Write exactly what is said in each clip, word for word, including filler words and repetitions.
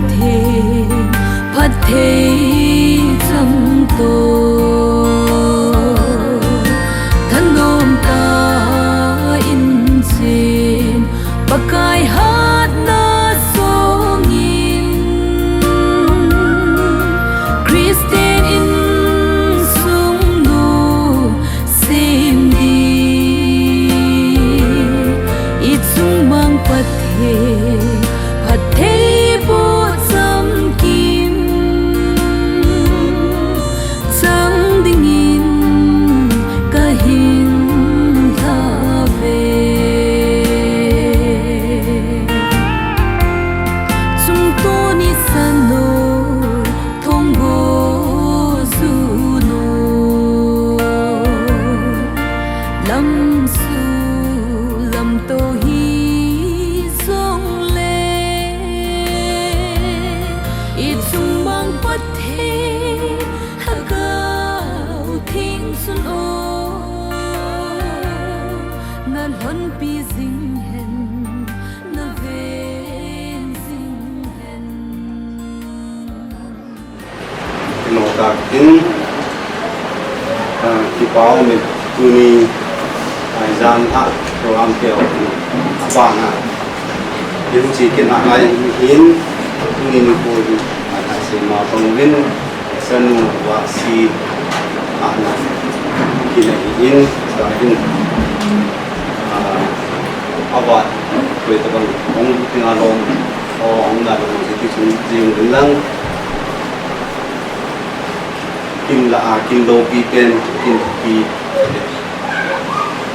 Thei, phatthei chang to. Thanom ta in chen, Pakai hatna songin. Christian insung nu sem ding, i chung mang phatthei, phatthei boh chamkim chang dingin ka hin lha ve. Chungto ni sa noi, thong go zu noi, lam su lam to hi jong le, i chung mang Pathen, Lhagao Theng chun o, na lhonpi jing hen, na ven jing hen. Kino takin, ah, kipa umin tuni, ah, jan a program keu abana. Kin chi kin a lai hin tuni nikho hi, ah, sema pangvin sanu va si ana kin a hin ta hin, ah, ava koi tabang ong kin a lom o ong na lom si ti sun jing lang. Kin la a, kin loupi pen, kin pi.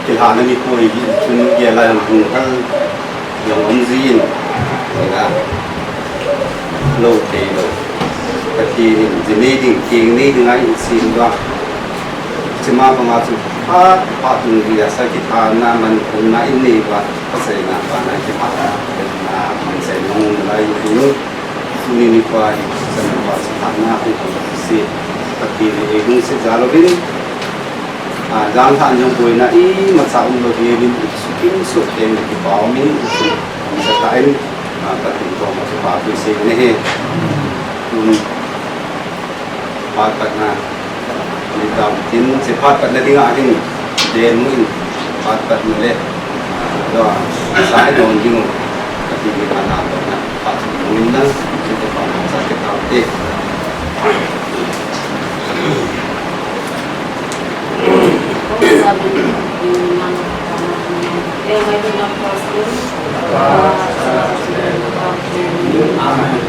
Kilhahna nikho hi chun gel a jong hung hal jong um jin. Nga. Lou thei lou. Pathen in ji nei ding, keng nei ding a in sim uva. Chima banga chu phat, phat tung ji a sa kithana man umna in nei uva. Pasaina pa na kiphat na man sei nung lai tu. Tuni nikho hi, chan uva, chan na, hung hal si. Pathen in ei lungset jal uvin. Ah, jan lhah jong boina imacha umlou diuvin, sukim suteng kipa umin, sa ta in, ah, Pathen koma kipa thu sei ne he. Tun, phat patna. Ni tau tin, che phat patna dinga hin, den mu in, phat patna le, ah, lo, sai don ding u, ka ti ni ka na don na, phat patna mu in na, che te phat na sa ke tau te. Amen.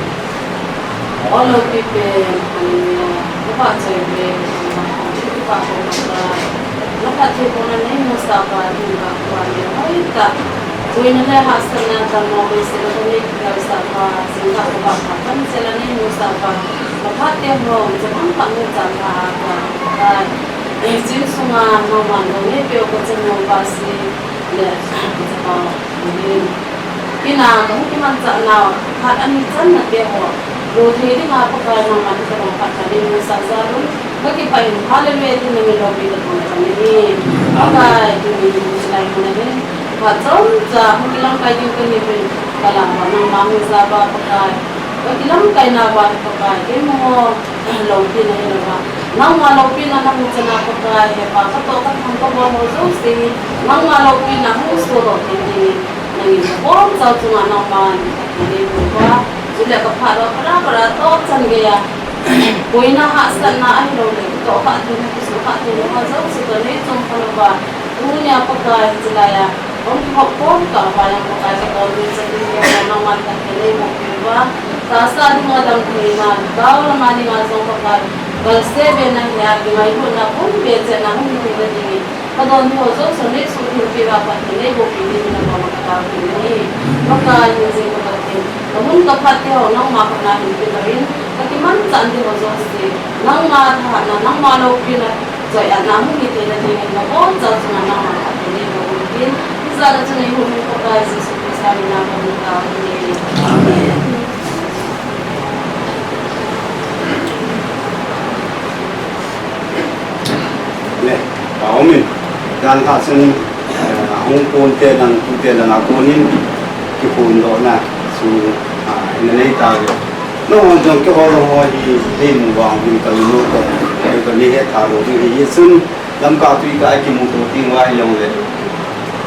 All of people, hallelujah. Upa chai ve, upa chai ve, upa chai ve. Naphat thei pon a neimusah uva, hinla upa neihoitah. Boina le hahsatna tangmo bouseh la kanei kikhel sah uva, jingkah uva phat pan seh la neimusah uva. Naphat thei ho, chapang pang neichang uva, uva. Jing sunga, nangman lou neipeh u kachan nom uva si, le, chapang. Amen. Ina, kahung kimanchah nau, phat ani channa te ho. Lou thei dinga Pakai nangman hitobang phat kanei musah jal un. Kakipah in, hallelujah, tin nangin loupi tapon kani. Amen. Pakai, tuni hin hilai mun ahin. Phat chomcha, hung kilamkai ding kani uvin. Kalam uva nangma hung jao uva Pakai. Kakilamkai nauva Pakai, keiho. Loupina hilouva. Nangma loupina namu chana Pakai, hepa katoh kathang kabol ho jouse hi. Nangma loupina hung sodoh thei dingin. Nangin kabonchau chunga nangman. Nangin uva. Chule kaphat uva para para toh chan geiya. Boina hahsatna ahilouleh. Tohkhah theina, kisuhkhah theina ho jouse toh neichom kha louva. Tunia Pakai chulaiya. Hung kihop khom kah uva jong Pakai ka don min sa ding le nangman ka thei nei boh peh uva. Tahsa dinga damtheina, gao lama dinga jong Pakai. Kalse bena hia, kingailutna pumpi a chenna hung hi theina dingin. Ka don ho jouse nei suhtheng peh uva ka thei nei boh peh dingin nangma ka taopeh nahi. Pakai hingjing ka Pathen. Ka mun ka phat te ho nangma khut na hin pe doh in. Ka kimanchah te ho jouse. Nangma thahatna, nangma loupina. Choi-atna hung hi theina dingin nabonchau chunga nangma phatthei neiboh uvin. Hijat a chun eihon Pakai Jesu Christa mina kahung tao ahi. Amen. Le, ka umin. Jan lhah chun, eh, ahung kon te lang, tute lang a konin, kiphondohna chu, ah, ina nei tauve. Nangho jong keiho jong ho hi, neimu vang hin kamu to, kei kanei hetha lou ding ahi. Chun, Lamka tui kah a kimu to ding uva hijongle,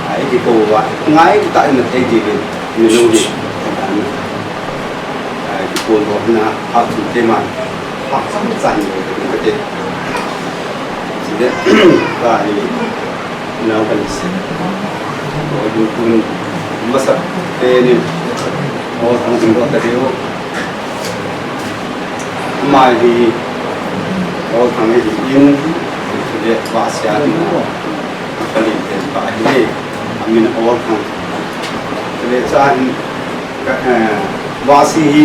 a, ikikou uva, ngai tah in nathei ding in, mi lou hi. A, ikikou to na, ha chu te man, ha chu chan lou ding kate. Chule, ka hi, Nau kan si. Oi, dun kun masa teni. Olthang ding ko tadiu. Ama hi Olthang hi in. Chule Vahsia ding. Kalin ten pa hi. Amin Olthang. Chule cha hin Ka, eh, Vahsi hi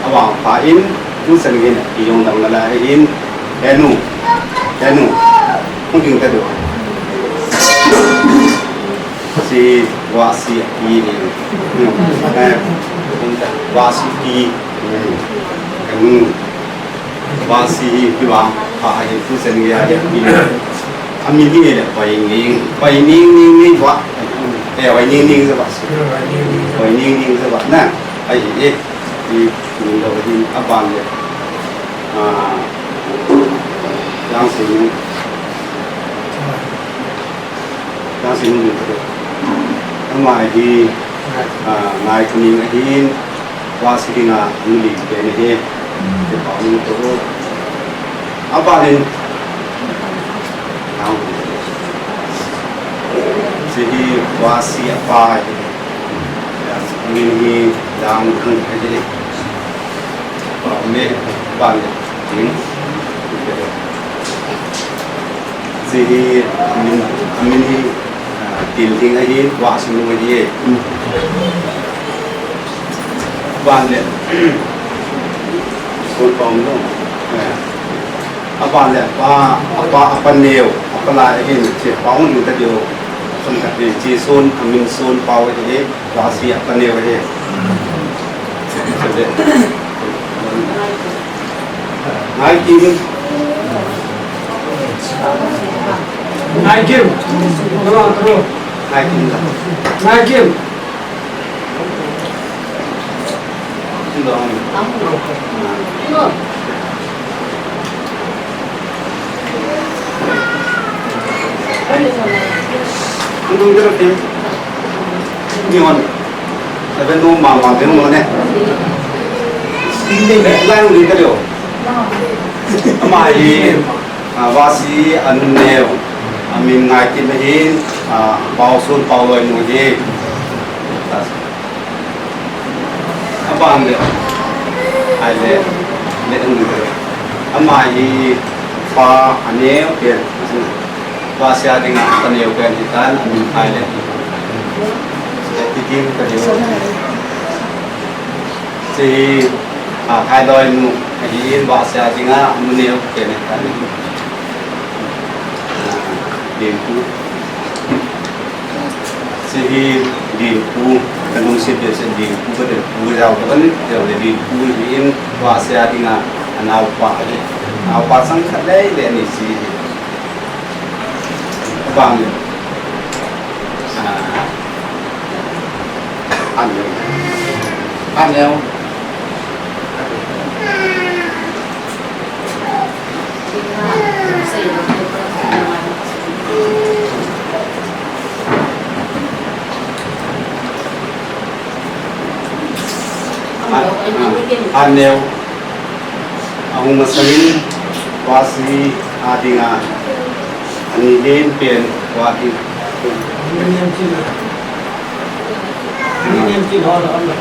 avangpha in, tuchan geiyin, ijong dang nalai in, henu, henu, hung ding tadiu. Hiche Vahsi api hi, eh, Vahsi pi, henu. Vahsi hi, hi vangpha hi, tuchan geiya hi, hi. Amin hi le, Vaining, Vaining, ning, ning, va. Eh, Vaining, ning, va. Vaining, ning, va. Na, ahi, eh, hi, ning, va, hi, aban le. Ah, Jangsing, Jangsing, ning, va. Ama hi, ah, Ngaikhoning ahin, Vahsi dinga, nu li pen ahi, ti pa nu to. Aban in, nang, hiche hi Vahsi apa ahi, min hi Dangthang ahi, pa me, aban in, hiche hi, min, min hi, ah, Tilhing ahi, Vahsi nu ahi. Aban le, Sonpao no. Eh. Aban le, apa, apa, apa neo, apa lai ahin, hiche pa hung ding tadiu. Son khat hi, hiche Son, amin Sonpao ahi, Vahsi apa neo ahi. Ngaikim. Ngaikim. Ngaikim. Ngaikim. Ama hi, ah, Vahsi anu neo, amin Ngaikim ahin, ah, Pao Sonpao loi nu ahi. Aban le, ahile, le anu neo. Ama hi, pa aneo pen, Vahsia dinga apa neo pen hitan, amin ahile. Titin ka neo. Hiche, ah, Khailoi nu, ahin Vahsia dinga, anu neo pen ahi. Ah, Lenpu. Hiche hi Lenpu, kalungset beh seh Lenpu, kati Pu jao, kati jao le Lenpu ahin Vahsia dinga, anaopa ahi. Anaopa chang khat lele ni hiche hi. Bang. Ah. An neo. An neo. An, an, an neo. Ahung masangin, Vahsi a dinga, ani len pen, Vahsi.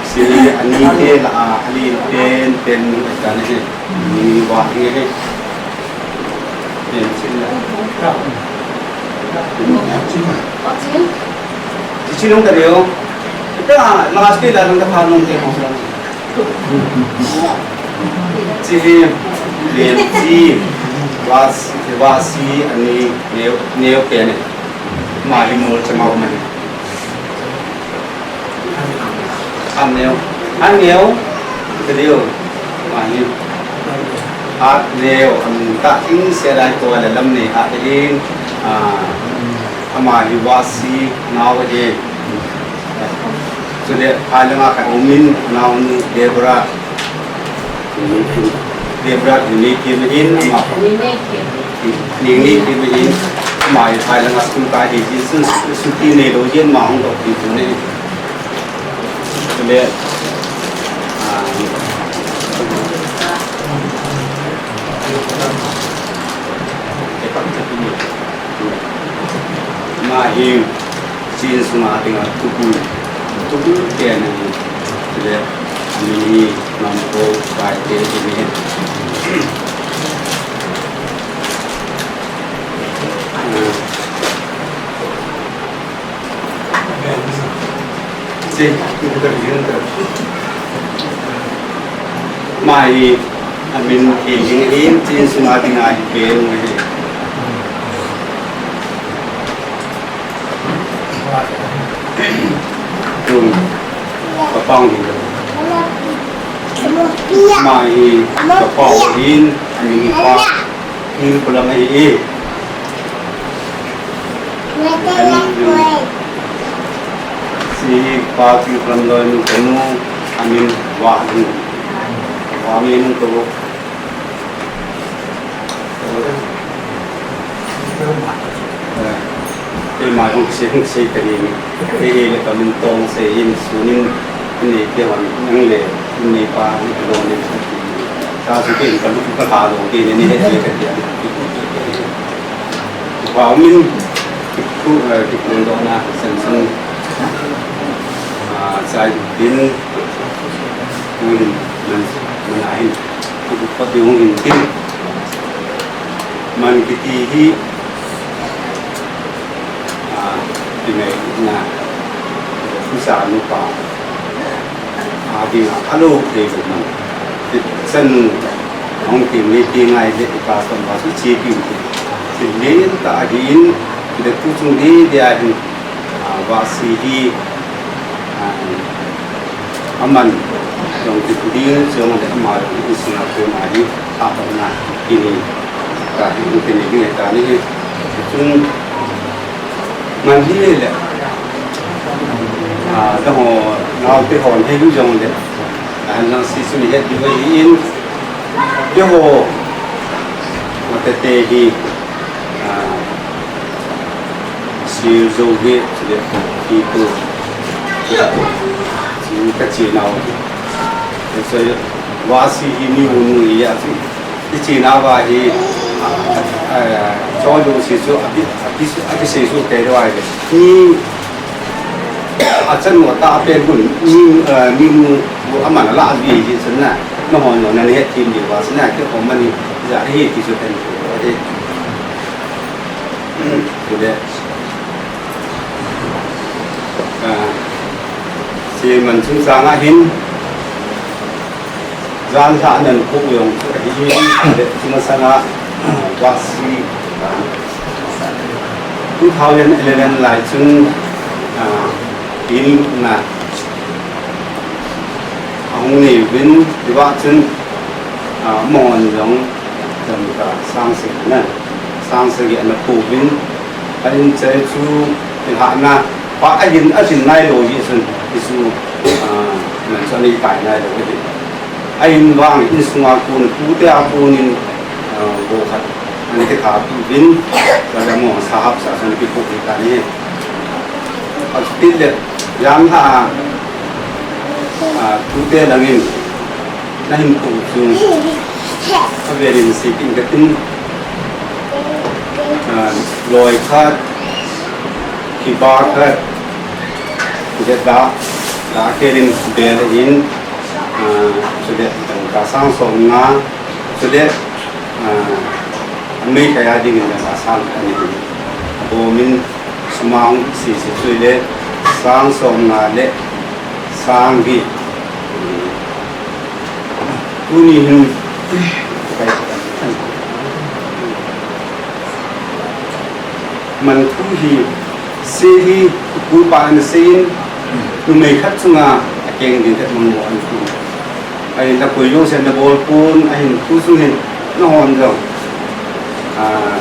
Sili ani te la a, ani pen, pen, ani, ani Vahsi he. Pen, sili. Chichi nung ka deo. Ita, mga sila nung ka nung te mo. Hiche hi, Lenchi, Vahsi, Vahsi, ani, neo, neo pen e. Ama hi mol chama um ahi. An neo, an neo, video, ama hi. An neo, an ta in se lai to le lam ni a in, ah, ama hi Vahsi, nao ahi. Chule, a langa khat umin, naonu Deborah. Debra ni ni ki ni in ama ni ni ki ni ni ki ni in ama i thai langa school kai hi ji sun suti nei lou jin ama hung dok ti tu ni. Le, ah, ama hi Chin sunga dinga tubu, tubu te ani, le, ani, namko, kai te, ani. Ama hi amin hi jing hi Chin sunga dinga hi pen hi. Tum, kapang hi. Ama hi kapang hin amin hi pa. Thil pulang ahi e. Si pa thil pulang loi nu kanu amin wa hin. Wa min nu to. Keima hung sei hung sei kani. Kei le kamin tong sei in sunin ni te wan nang le ni pa ni lo ni. Sa su ke ka lu ka ha lo ke ni ni he ke ke. Wa min ku, eh, ki kun do na sen sen. Ah, sai din. Kun man man ahin. Ku pa di hung in tin. Man kiti hi. Ah, ti mai na. Ku sa nu pa. A, dinga, a lo thei bou man. Ti, chanu, hung ti, mi ti ngai le, i pa som ba su chi ti ti. Ti len ta a hin, ti le tu chung di, di a hin, a, va si hi, a, aman, jong ti tu di, jong le ama jong i sina ko ma hi, a pa na, ki ni, ta hi, ti ni, ni ta ni hi, chung, Man hi le, a, ta ho, nau te ho, he lu jong le, a, nang si su ni he di wei in, te ho, ma te te hi, a, si zo ge, si le, ki tu, si ka chi nau, so, wa si hi ni u nu ya si, Ti chi na va hi, a, a, a, cho lu si su, a bi, a bi su, a bi si su te lo ai. Ni, a chan mo ta pen hun, ni, a, ni mu, bu a man la vi ji sun na. No hon no na ni he tin di va sun na, ke ko man ni, ja hi ti su pen ko de. Ko de. A, si man sun sa nga hin. Jan lha nan pu yong chu ahi, le chunga sanga, ah, va si, ah, two thousand eleven lai chun, ah, in na, ahung nei uvin, tiva chun, ah, mon jong, jong ka sang sing na, sang sing ana pu uvin, a in chai chu, ilha na, pa a hin, a hin nai lo ji chun, isu, ah, nan chun i kai nai lo ji. A in vang, in sunga kun, tute a kunin, ah, go khat, an ke kha pi vin, ka da mo sa hap sa san pi ko pi ta ni. A pi le, yang ha, ah, tute langin, na hin ko chu, a velin si kin ka tin, ah, loi khat, ki bar khat, ki da, da ke rin bel in, Ah, chule, dangka sang som nga, chule, ah, mei kaya ding in dangka sang ani. Abomin sumang si si chule, sang som nga le, sang gi. Tuni hin, kai, man tu hi, Sei hi, pu pa na sei in, numei khat chunga, a keng ding khat mang mo an tu. Ahin la koi jong sen na bol pon, ahin tu sung hin, na hon jong. Ah,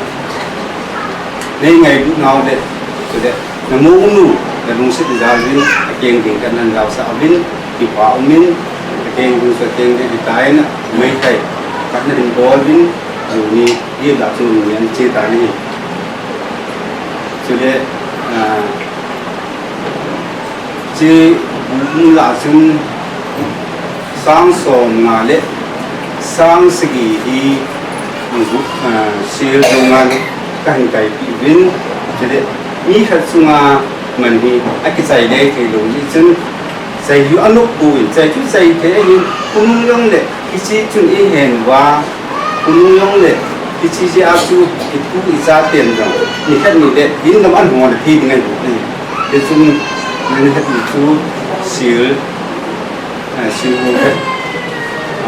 nei ngai nau le, tu le, na mo nu, na lungset jal vin, a keng ding khat nan jal sa vin, kipa umin, Keng hung sa keng de hitai na, Meitei. Kat na hin bol vin, ju ni, i la chu ni an che ta ni. Chule, ah, chi, mu la chun, sang som nga le, sang sagi hi, ah, sil dunga le, ka hin kai pi vin, chule, mi khat sunga man hi, a kichai le thei lo ni chun, Chai hi anop poi, chai chu chai thei ahin, khonung jong le, hiche chun i hen uva, khonung jong le, hiche jeh a chu, i pu i cha ten jong, ni khat ni le, in lam an hong le thei ding ahi, ahi. Hichun, ni khat ni chu, sil, ah, sil u khat,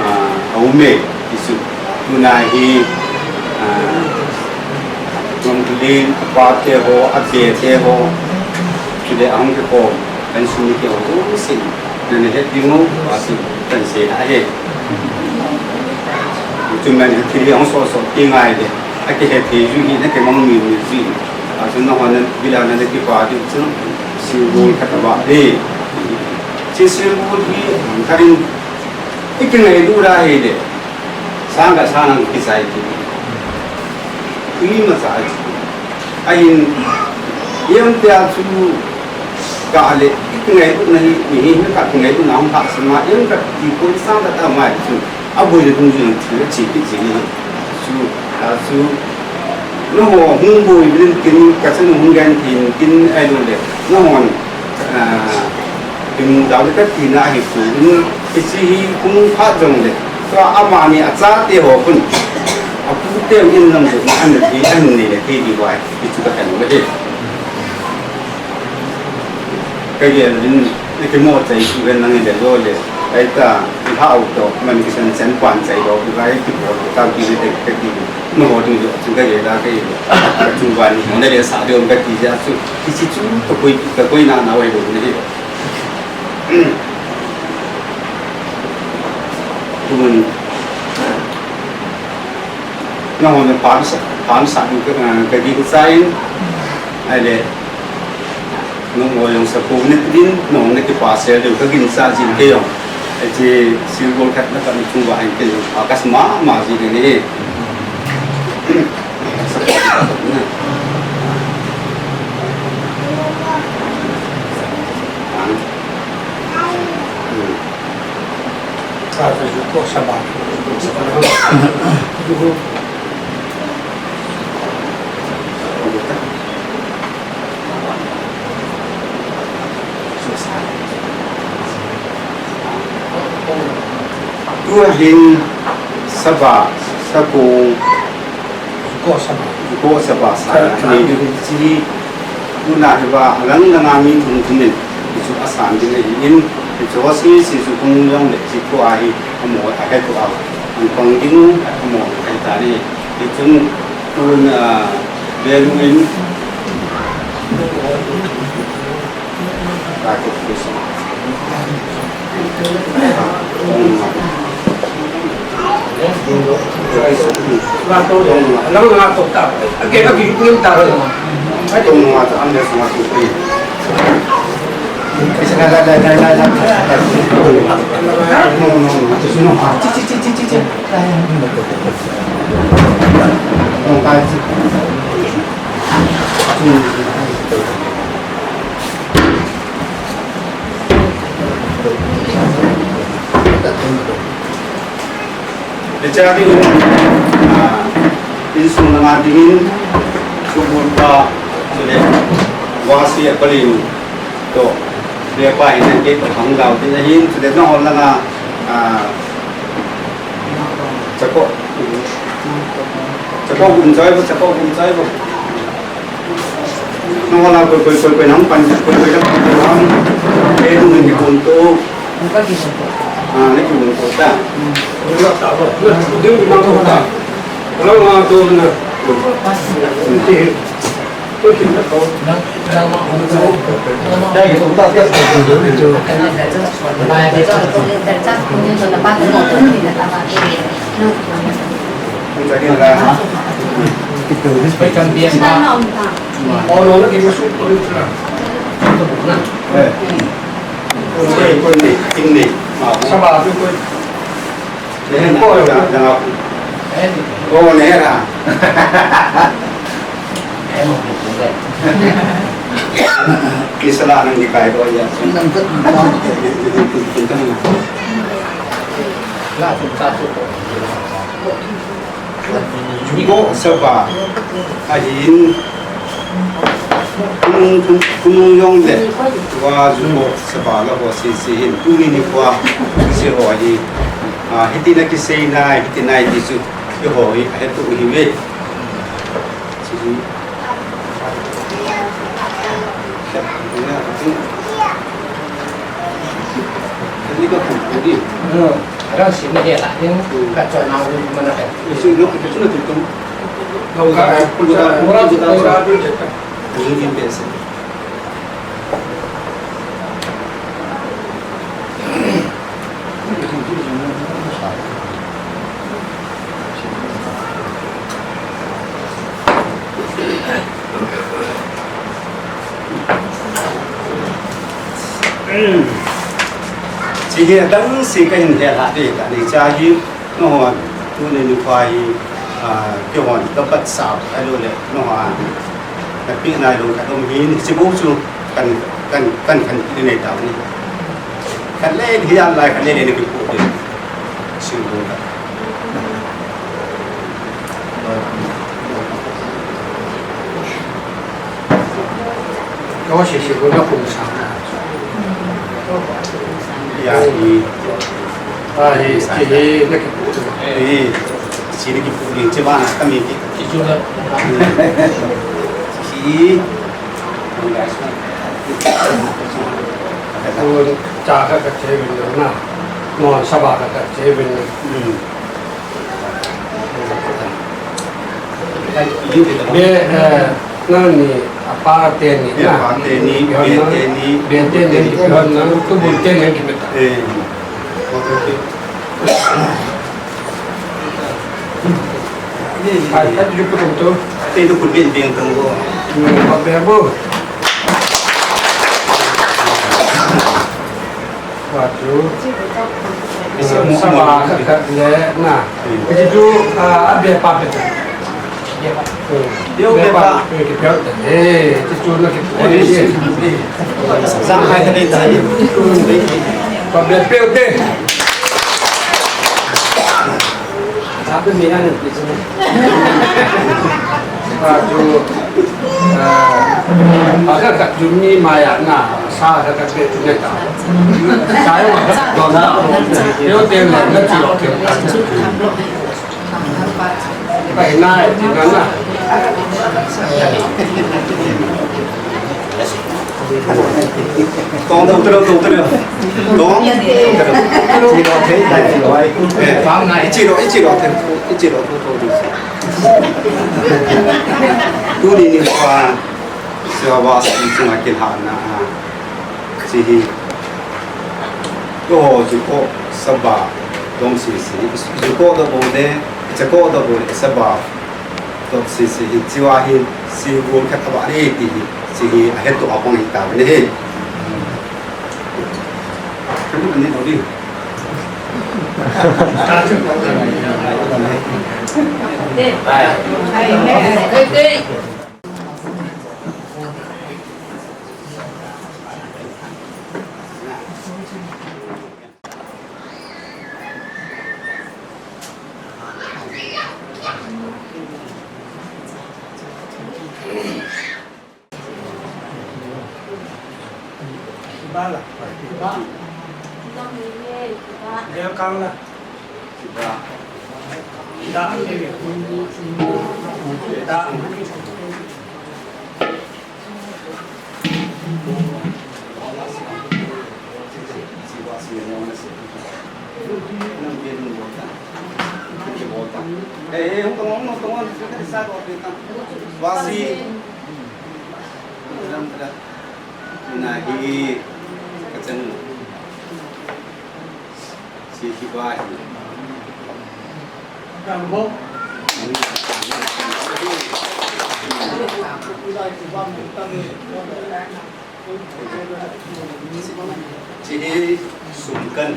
ah, a um e, ti chu. Tuna hi, ah, Ngam Tulin, a pa te ho, a pe te ho, chule a hung kikhom, kan sum ni te ho, jouse, nana het ding u, a si, kan sei na ahi. Chun man hi thil hi a hung soh soh ti ngai le, a kihe thei ju hi, na kimang mi mi ju hi. A chun nangho na, bila na, na kipa diu chun, sil gol khat a va le. Chi sil gol hi, khat in, i kingailut a hi le. Sang khat sang lang kichai ti. Imacha ahi. Ahin, iam tia chu ka le, i kingailut na hi, mi hi, mi khat kingailutna hung phah sima, iam khat ti ko sang khat a mai chu. A boi le hung jing chu chi ki chi ni. Chu, a chu, Nangho hung boi uvin tin, ka chanu hung gen tin, tin ahilou le. Nangho, ah, imu dau le ka tina ahi poi, hiche hi hung phat jong le. Tua amani a chate ho khun. A pu teu in lam jong, an le thi, an nei le thi di vai, hichu ka kan le. Ka gel in, i kimo chai chu ven lang in le lo le. Ai ta, i hau to, man kisan chan pan chai lo, i vai ki bol, ta ki le te, te ki. No ho ding jo, chu ka gel da ke. Ka chu van ni, na le sa de ka ti ja chu. Ki chi chu, ka koi, ka koi na na wai lo ni. Tumun. Nangho na pha sa, pha sa du ka, ka gingcha in. Ai le. Nangho jong sa ko ne tin, nangho na kipa sel diu ka gingcha jin kei jong. Ai chi sil gol khat na ka mi chung va ai kei jong. A ka sma ma ji ne ne. Tua hin saba, sakong, Ko saba. Ko saba sa. Sa, sa. Nei ding hi chi. Tuna hi va, alang langa mi thum thum in. Hichu asan ding ahi in. Hichu si si chu kung jong le chi ko ahi. Amo a he ko a. An pang ding u, amo a he ta ni. Hichun tun, ah, value in. Hiche ding, ah, insung langa dingin, subulpa, chule, vasi apalin, to, lepa hin, ke, hung dau, tin, hin, chule, nahon langa, ah, Chako. Chako gun chai bo, chako gun chai bo. Nang wala koi, koi, koi, koi, nang pan, koi, koi, nang pan, nang. Eh, nang ni kun to. Ah, ni kun to ta. Saba tu koi. Nehe na, ko ya, ya. Oh, nehe na. Ni sala nang ni kai ko ya. Nang tu. La tu ta tu. Juko saba ahin, khonung, khonung, khonung jong le, tua juko saba la ho sese hin, tuni nikho, se ho hi, a, hiti na kisei nai, hiti nai ti chu, keiho hi, ahetu hi ve. Sese. Ni ka pu pu di. Rang sin na dia lah, ni ka chon na wi mana ka. Ni sin lo ka chun na tu tu. Lo ka, lo ka, lo ka, lo ka. Ni ni be se. Hiche hi adang se kahin hel ha te ta ni cha hi, nangho tuni nikho hi, a, keihon ka pat sa, ahilou le, nangho, na pi nai lou ka dom hin, hiche bou chu kan, kan, kan, kan nei ta ni. Kan le hi a lai, kan le le ni ki pu de. Hiche bou ka. Kau sese ko na kum sang na. Ya, hi. Ah, hi, hi, hi, na ki pu. Hi, hiche na ki pu ni, hiche ba na ka mi ki. Hiche na. Hi. Ko cha ka ka che win na. Mo saba ka ka che win na. Hmm. Be, eh, nani, apa teni, be, na? Apa teni, be teni, be teni, be teni, tu bu teni, ki beta. Eh. Ai, ai, tu ku tu. Te tu ku bin bin tu. Hmm, apa be bu? Wa chu, eh, saba khat khat le na. Hiche chu, ah, a be pa pe ta. Hmm. Be pa, eh, ki pe ta. Eh, hiche chu na ki, eh, eh. Sa hai ta ni ta ni. Pa be pe te. Sa pe mi na ni. Wa chu, ah, a khat khat chu mi mai a na, sa khat khat be chu ne ta. Sa jong khat khat don ta. Yo te le na chi lo te ta. Pai na, chi na na. Tong, tong, tong, tong, tong. Tong. Chi lo thei, thei, thei, wai. Eh, ichi lo, ichi lo, thei, ichi lo, thei, thei. Tuni nikho, Seba Basi chunga kilhahna, ah, hiche hi. Keiho juko saba dom sese, juko da bou le, chako da bou le, saba dom sese hi, hiche va hi, si bou khat aba le ti hi, hiche hi, ahetu abang hi ta ve le hi. Kamu ani lo di. Bye. Kibala. Kiba. Welcome la. Kiba. Da. Da. Vasi. Nahi kacang. Si kiba hi. Hiche hi sum kan.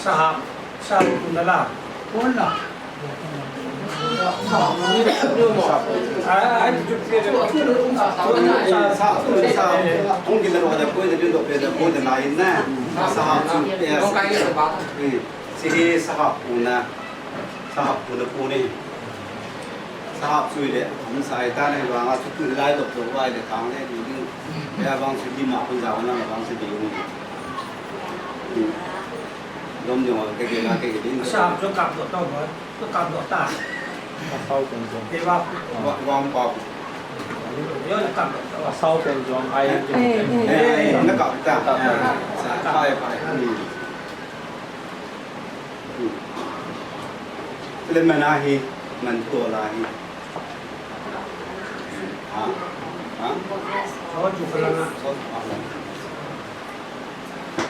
Sahap, sahap na la. Sahap puna, sahap puna puni. Sahap sui le, hum sai ta ne, vang a chu tu lai to to vai le tang le, ni ni. Ya vang chu di ma kun za na vang chu di ni. Dom jong ke ke na ke ke di. Sahap chu kap do to bo, chu kap do ta. Asau kun jong. Ke wa. Wa, wa pa. Yo kap do to. Asau kun jong ai. Eh, eh, na kap ta. Sa pai pai. Lemon ahi, manthol ahi. Ha? Ha?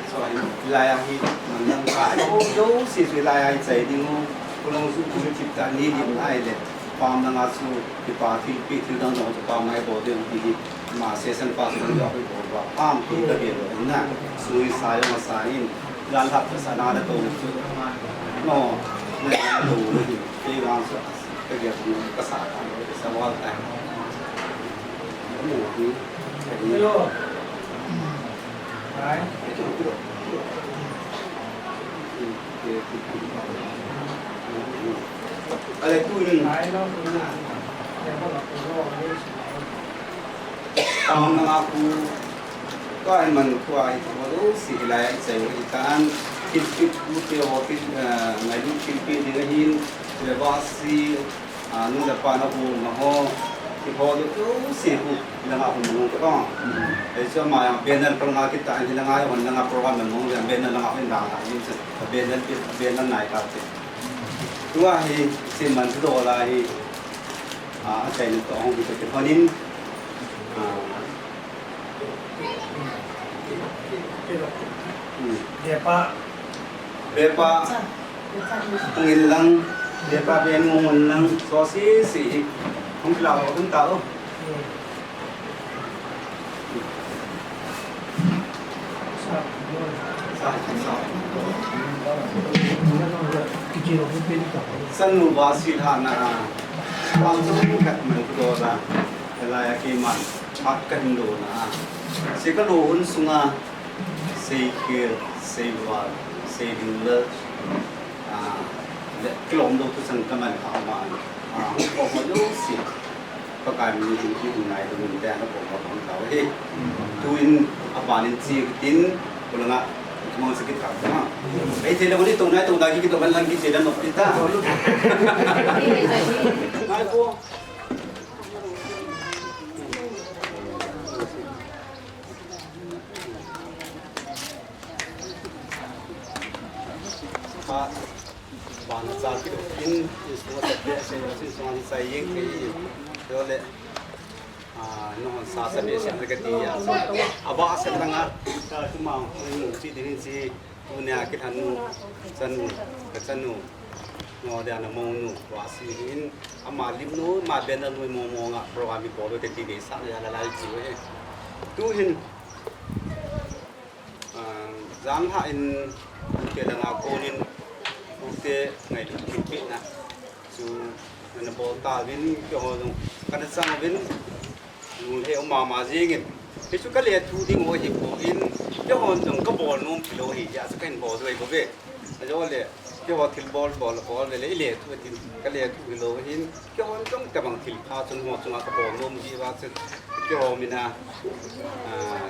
So, ahi, lai ahi, manlang ka ahi. Oh, yo, si, si, lai ahi, chai ding, oh, kulang su, kulang chip ta, ni, ni, ai, le. Pam na nga su, ki pa, thil, pi, thil dang, dang, pam, mai, bo, de, di, di. Ma, se, san, pa, san, dang, bo, ba. Pam, pi, ta, bi, lo, na. Sui, sa, yo, ma, sa, in. Jan hap sa na da to chu. No. Na to ni. Ke ga sa. Ke ga sa ka sa wal ta. Hello. Hai. Ale tu ni. Tao na nga ku, tua in man tua hi tua lo si hilai a i chai hi tan, thilpeh pu te ho thil, eh, ngailut thilpeh ding ahin, le va si, ah, nu le pa na hu na ho, ti ho lo tu si hu, la nga hu mu ka. Ei chu ma yang banner pa nga kita, hi la nga hon la nga program na mu, banner la nga hin da, banner, banner nai ka te. Tua hi, si man tu do la hi, ah, a chai na to hong hi to te honin, ah, Bepa. Bepa. Ngin lang. Bepa ben ngun lang. So si si. Hung la hung ta o. Sa, sa. Sanu ba si ha na. Pam su kat man ko da. Kala ya ke man. Pat kan do na. Se ka lo hun sunga. Seikhel, seival, seidinlal, ah, le kilom lou thuchang kaman kha ma, ah, hung kom lou si. Pakai min hin ki hun nai lou min te na kom ma kom tau hi. Tuin aban in chi tin, kulanga, mo si ki thak ma. Ei te lou ni to nai to da ki to ban lang ki che da no pi ta. Nai ko. Ba, bana cha ki do kin, in sung sa pe, se, se sung sa yeng ke, yo le, ah, no sa sa be se ka ti ya. Aba se tanga, ta tu ma, si din si, Tunia kithan nu, chanu, ka chanu, no dia na monu, wa si hin, ama lim nu, ma ben nu mo mo nga, program mi bol te ti be sa ya la lai chi we. Tu hin, ah, jang ha in, te la nga ko nin, te ngai tu pe na. Chu, na bol ta vin, ke ho jong, ka na chang vin, Lu le um mama jingin. Hichu ka lethuh ding u hi pon, keihon jong ka bol nom khalou hi, ya sa kahin bol doi bou ve. Ajole, keiho thil bol bol bol le le i lethuh ding, ka lethuh lou hin, keihon jong tabang thil pha chun ho chunga ka bol nom ji uva chun, keiho mina, ah,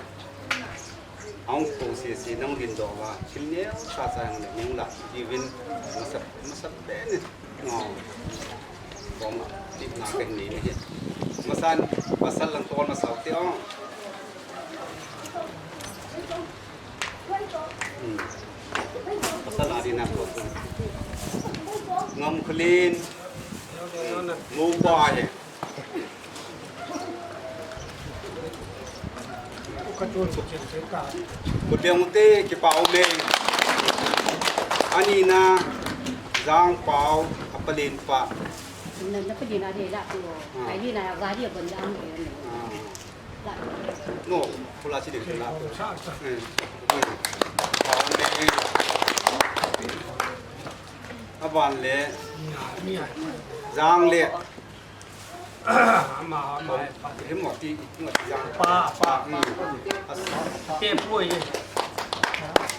Ahung ko sese nang din doh uva, thil neo sa sa hung le nung la, uvin, masa, masa pen, no, bom, tip na pen ni ni. Masan, pasal lang tol masa te ong. Hmm. Pasal adi na ko. Ngam khulin. Mopa hi. Kuteng ute, kipa ume. Anina, Jangpao, apalen pa. Na, na palen a de la ko. Ah. Ai ni na ga de bon jang. Ah. No, pula si de la. Eh, eh. Aban le Jang le. Ama, ama, pa. Himo ti, himo ti Jang. Pa, pa, pa. Hmm. As- Te pui.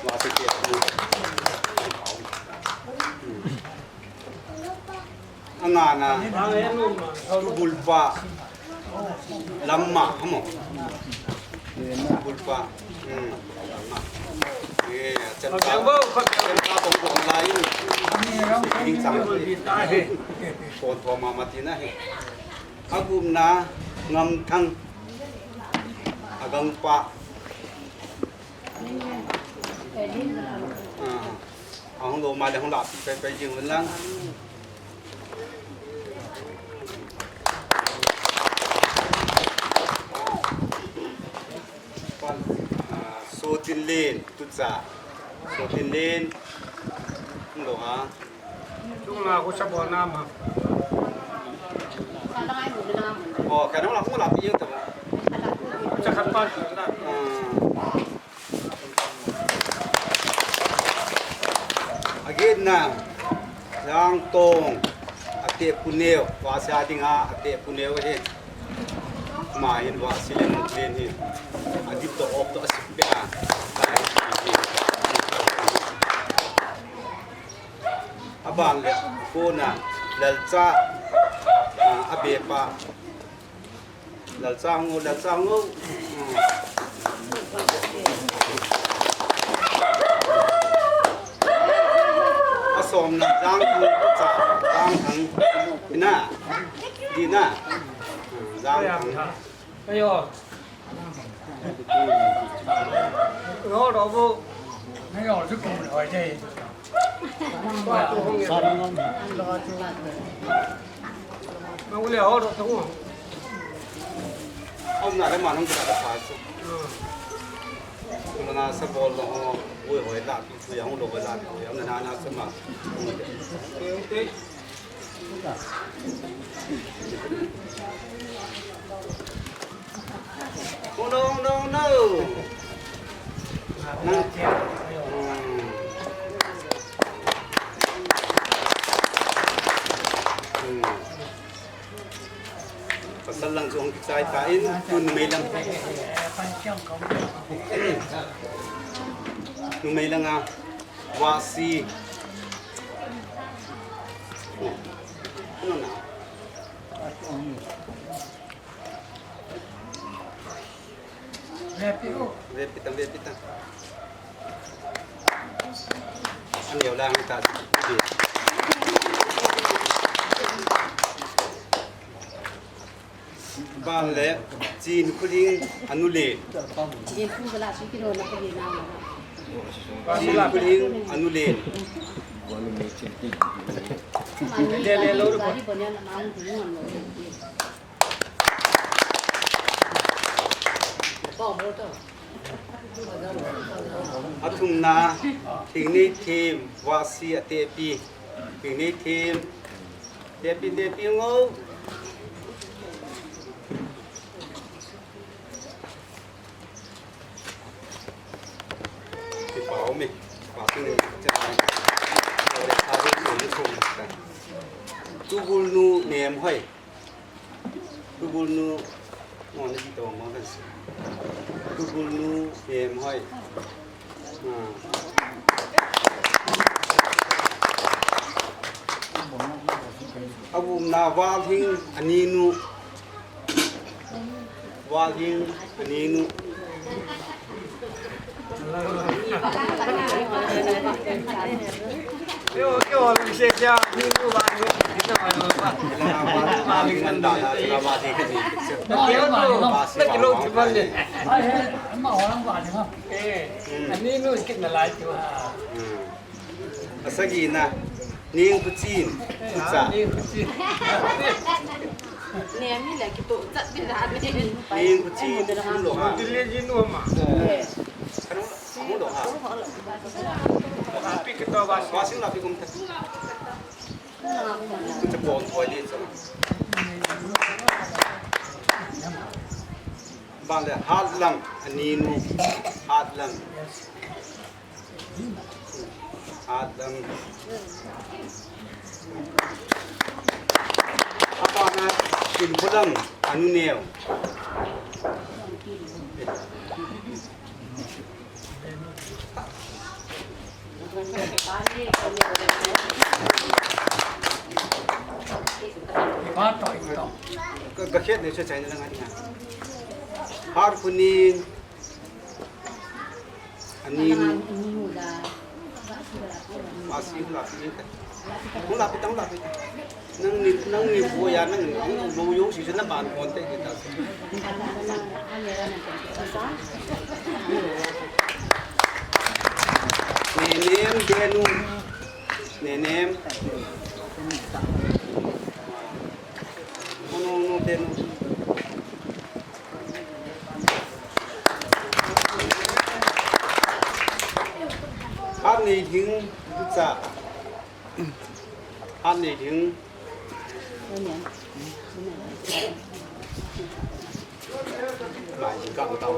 Wa si te pui. Hmm. Angana, Tubulpa, Lamma, hamo. Tubulpa, hmm, Lamma. Eh, chan pa, chan pa kong kong lai. Ding chang. Kon thoma mati na hi. Agumna, Ngamthang, Agangpa. Ah. Ahung lou ma le hung la pi pai pai jing un lang. Ah, Sotinlen, tucha. Sotinlen. Hung lou ha. Chung la ko sa bo na ma. Oh, ka nang la hung la pi yo ta. Cha khat pa la. Ah. Agetna, Jangtong, ate puneo, vahsi a dinga, ate puneo hi. Ama hin vahsi le nunglen hi. Adip to op to asip pe a. Aban le, kona, Lalcha, ah, abepa. Lalcha hung o, Lalcha hung o. Hmm. Asomna, Jangthang, cha, Jangthang. Ina. Dina. Hmm, Jangthang. Ayo. Ro, ro, bo. Ayo, chu kum hoi je. Aum na le ma nang kila da pa chu. Kula na sa bol lo ho, ui hoi la, tu yang lo hoi la, tu yang na na sa ma. Oh, no, no, no. Nang. Hmm. Hmm. Pasal lang chu hung kichai tan, tu numei lang. Numei lang a, vahsi. Oh. Ano na? Ve pi u. Ve pi tan, ve pi tan. Ani yo lang ta. Ban le, Chin Khuling anu le. Chin Khuling la su kilo na ko na. Chin Khuling anu le. Le le lo. Athumna, Thingneithem, vahsi atepi, Thingneithem, tepi, tepi ngo. Kipa ume, kipa ume. Tubulnu Nemhoi. Tubulnu, mo na di to mo kan si. Tubulnu Nemhoi. Ah. Aumna Valhing aninu. Valhing aninu. Asagina. Neng Puchin, Pucha. Neng Puchin. Neng Puchin, Pulo ha. Dile ji nu ma. Kanu, Pulo ha. Pi ke to ba. Ba sing la pi kum ta. Pucha pon poi di cha. Ba le Hatlang, ani nu. Hatlang. Adam. Apa na Kimpulang, anu neo. Ka, ka khet ne cha chai na nga nia. Har kunin. Ani. Masi hula pi ta. Hula pi ta, hula pi ta. Nang ni, nang ni boya, nang ni, nang ni boya, si na ban kon te kita. Nenem, denu. Nenem. Ono, ono, denu. Hat nei ding, cha. Hat nei ding. Mai ka ta.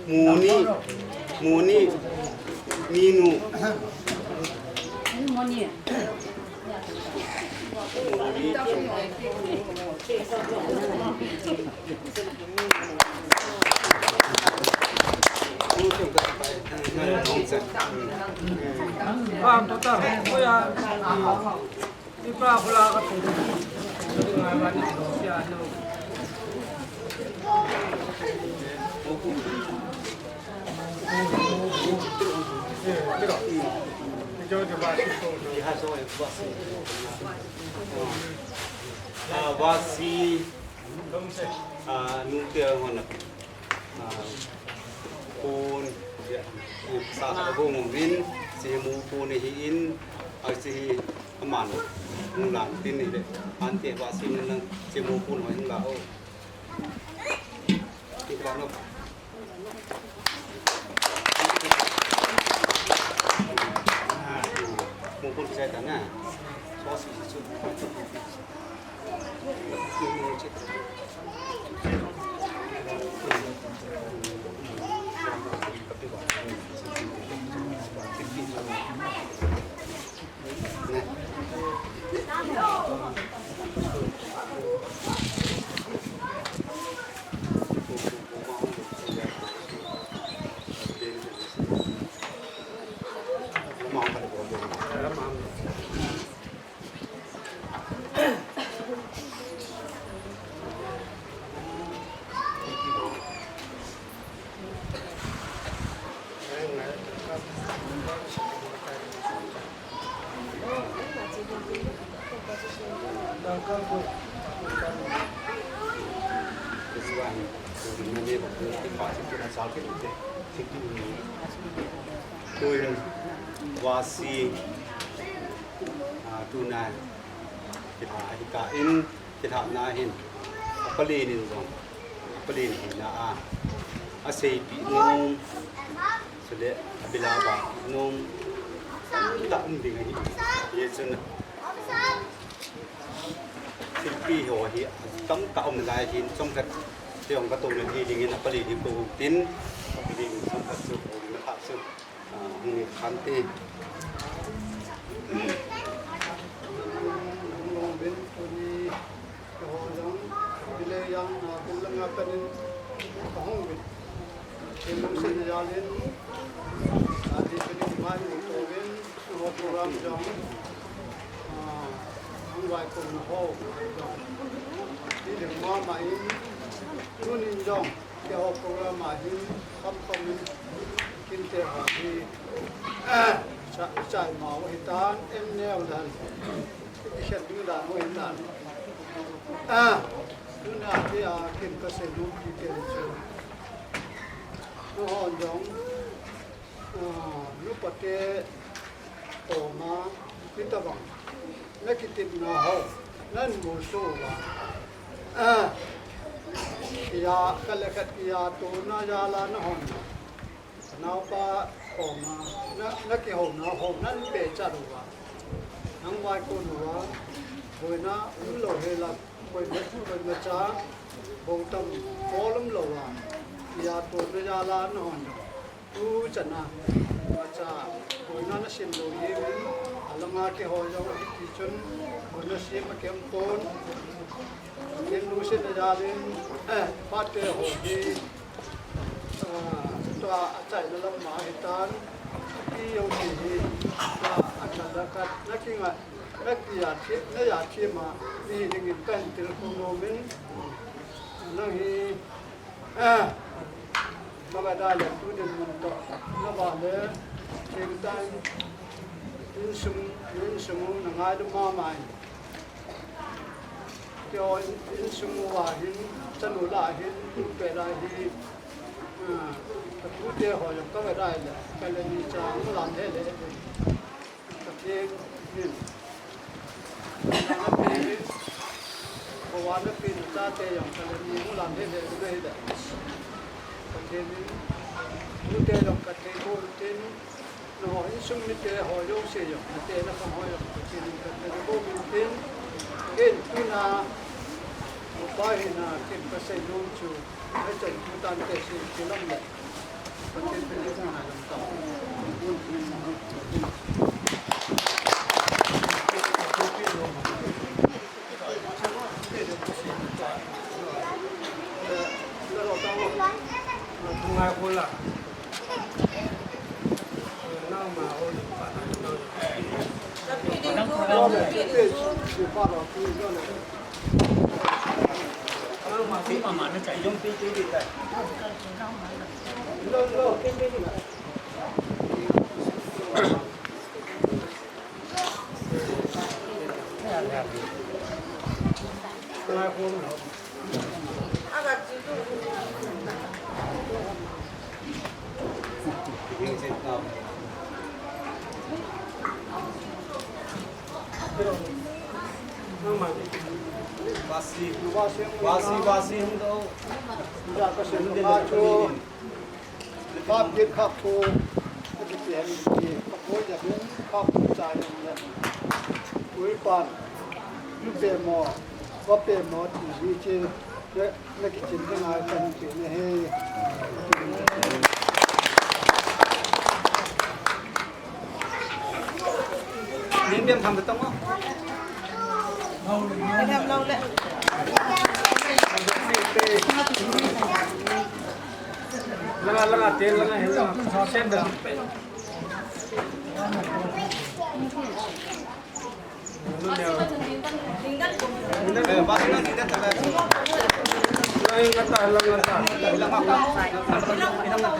Muni, Muni, Minu. Muni. Vasi, ah, nute hon, ah, pon, sa sa go mo min, si mo pon hi in, ah, si aman, mo lang tin ni le, ante vasi nan, si mo pon ho in la ho. Ti ba no. Mo pon sa ta na. So si si su. Tuin vasi, ah, tuna, kilha ahi tan, kilhana hin, apalen in jong, apalen hina a, aseipi nom, chule, abilaba nom, tamtah um ding ahi. Hichun, thilpi ho hi, tamtah um lai hin, chomkhat, tiong katouna hi dingin, apalen hi ko tin, apalen chomkhat chu, ko na kha chu. Ah, hung ni khan te. Hung long bin, tuni, ho jong, bile yang, ah, kum langa panin, ah, hung bin. Kin lung sin ya lin, ah, di panin mai, hung to bin, ho program jong, ah, hung vai kum ho, jong. Di lim ma ma in, tunin jong. Keiho program a hin, kham kham in, kinte ho hi, cha, chai mau hi tan, en neo dan, i khen ding dan ho hi tan. Ah, tuna hi a, kin ka sei nom kiti chu. Nangho jong, Ah, nupate koma, hitabang, nakitepna ho, nahin musoh uva. Ah, kiya, khat le khat kiyatona jal a nahon. Naopa koma, na, nakihouna ho, nahin pechat uva. Nahin vaikon uva, boina umlou hela, boina, boina cha, bou tam, bol umlou a. Kiyatona jal a nahon. Tuchan a, acha, boina nasem lou jeh in, alanga keiho jong hiti chun, boina sem a kei um pon, ken lungset na jal in, eh, pate ho hi, ah, tua achaina lam ma hitan, ipi jong ti hi, tua achaina khat, nakinga, nakiya thi, naya thi ma, mi dingin kahin tilkhou nom in, nang hi, Ah, navadai le tu dinmun toh, navale, thengtah in, insung, insung u nangailu mama in. Keiho in, insung uva hin, chanu lah hin, tupet lah hin, ah, katute ho jong kavadai le, kale ni chang lam he le. Pathen in, na pe in, kho a na pe in, chate jong kale ni mu lam he le, na hi le. Pathen in, tute jong kathei bou tin, nangho insung mite ho jouse jong, nate nakhang ho jong, Pathen in kathei bou tin, ken tuna, upa hina, ken kasei nom chu, Vasi, vasi, vasi, hum do. Khap gin khap ko, ka ti pi hen ti, ka poi ja bin, khap ko cha yin le. Ui pan, yu pe mo, wa pe mo ti hi chi, le, le ki chin ka ngai kan ti ne he. Nin bem tham ta mo. Ka tham lo le. Langa, langa, te, langa, he, langa. Sen da. Eh, ba, langa, langa, langa. Langa, langa, langa.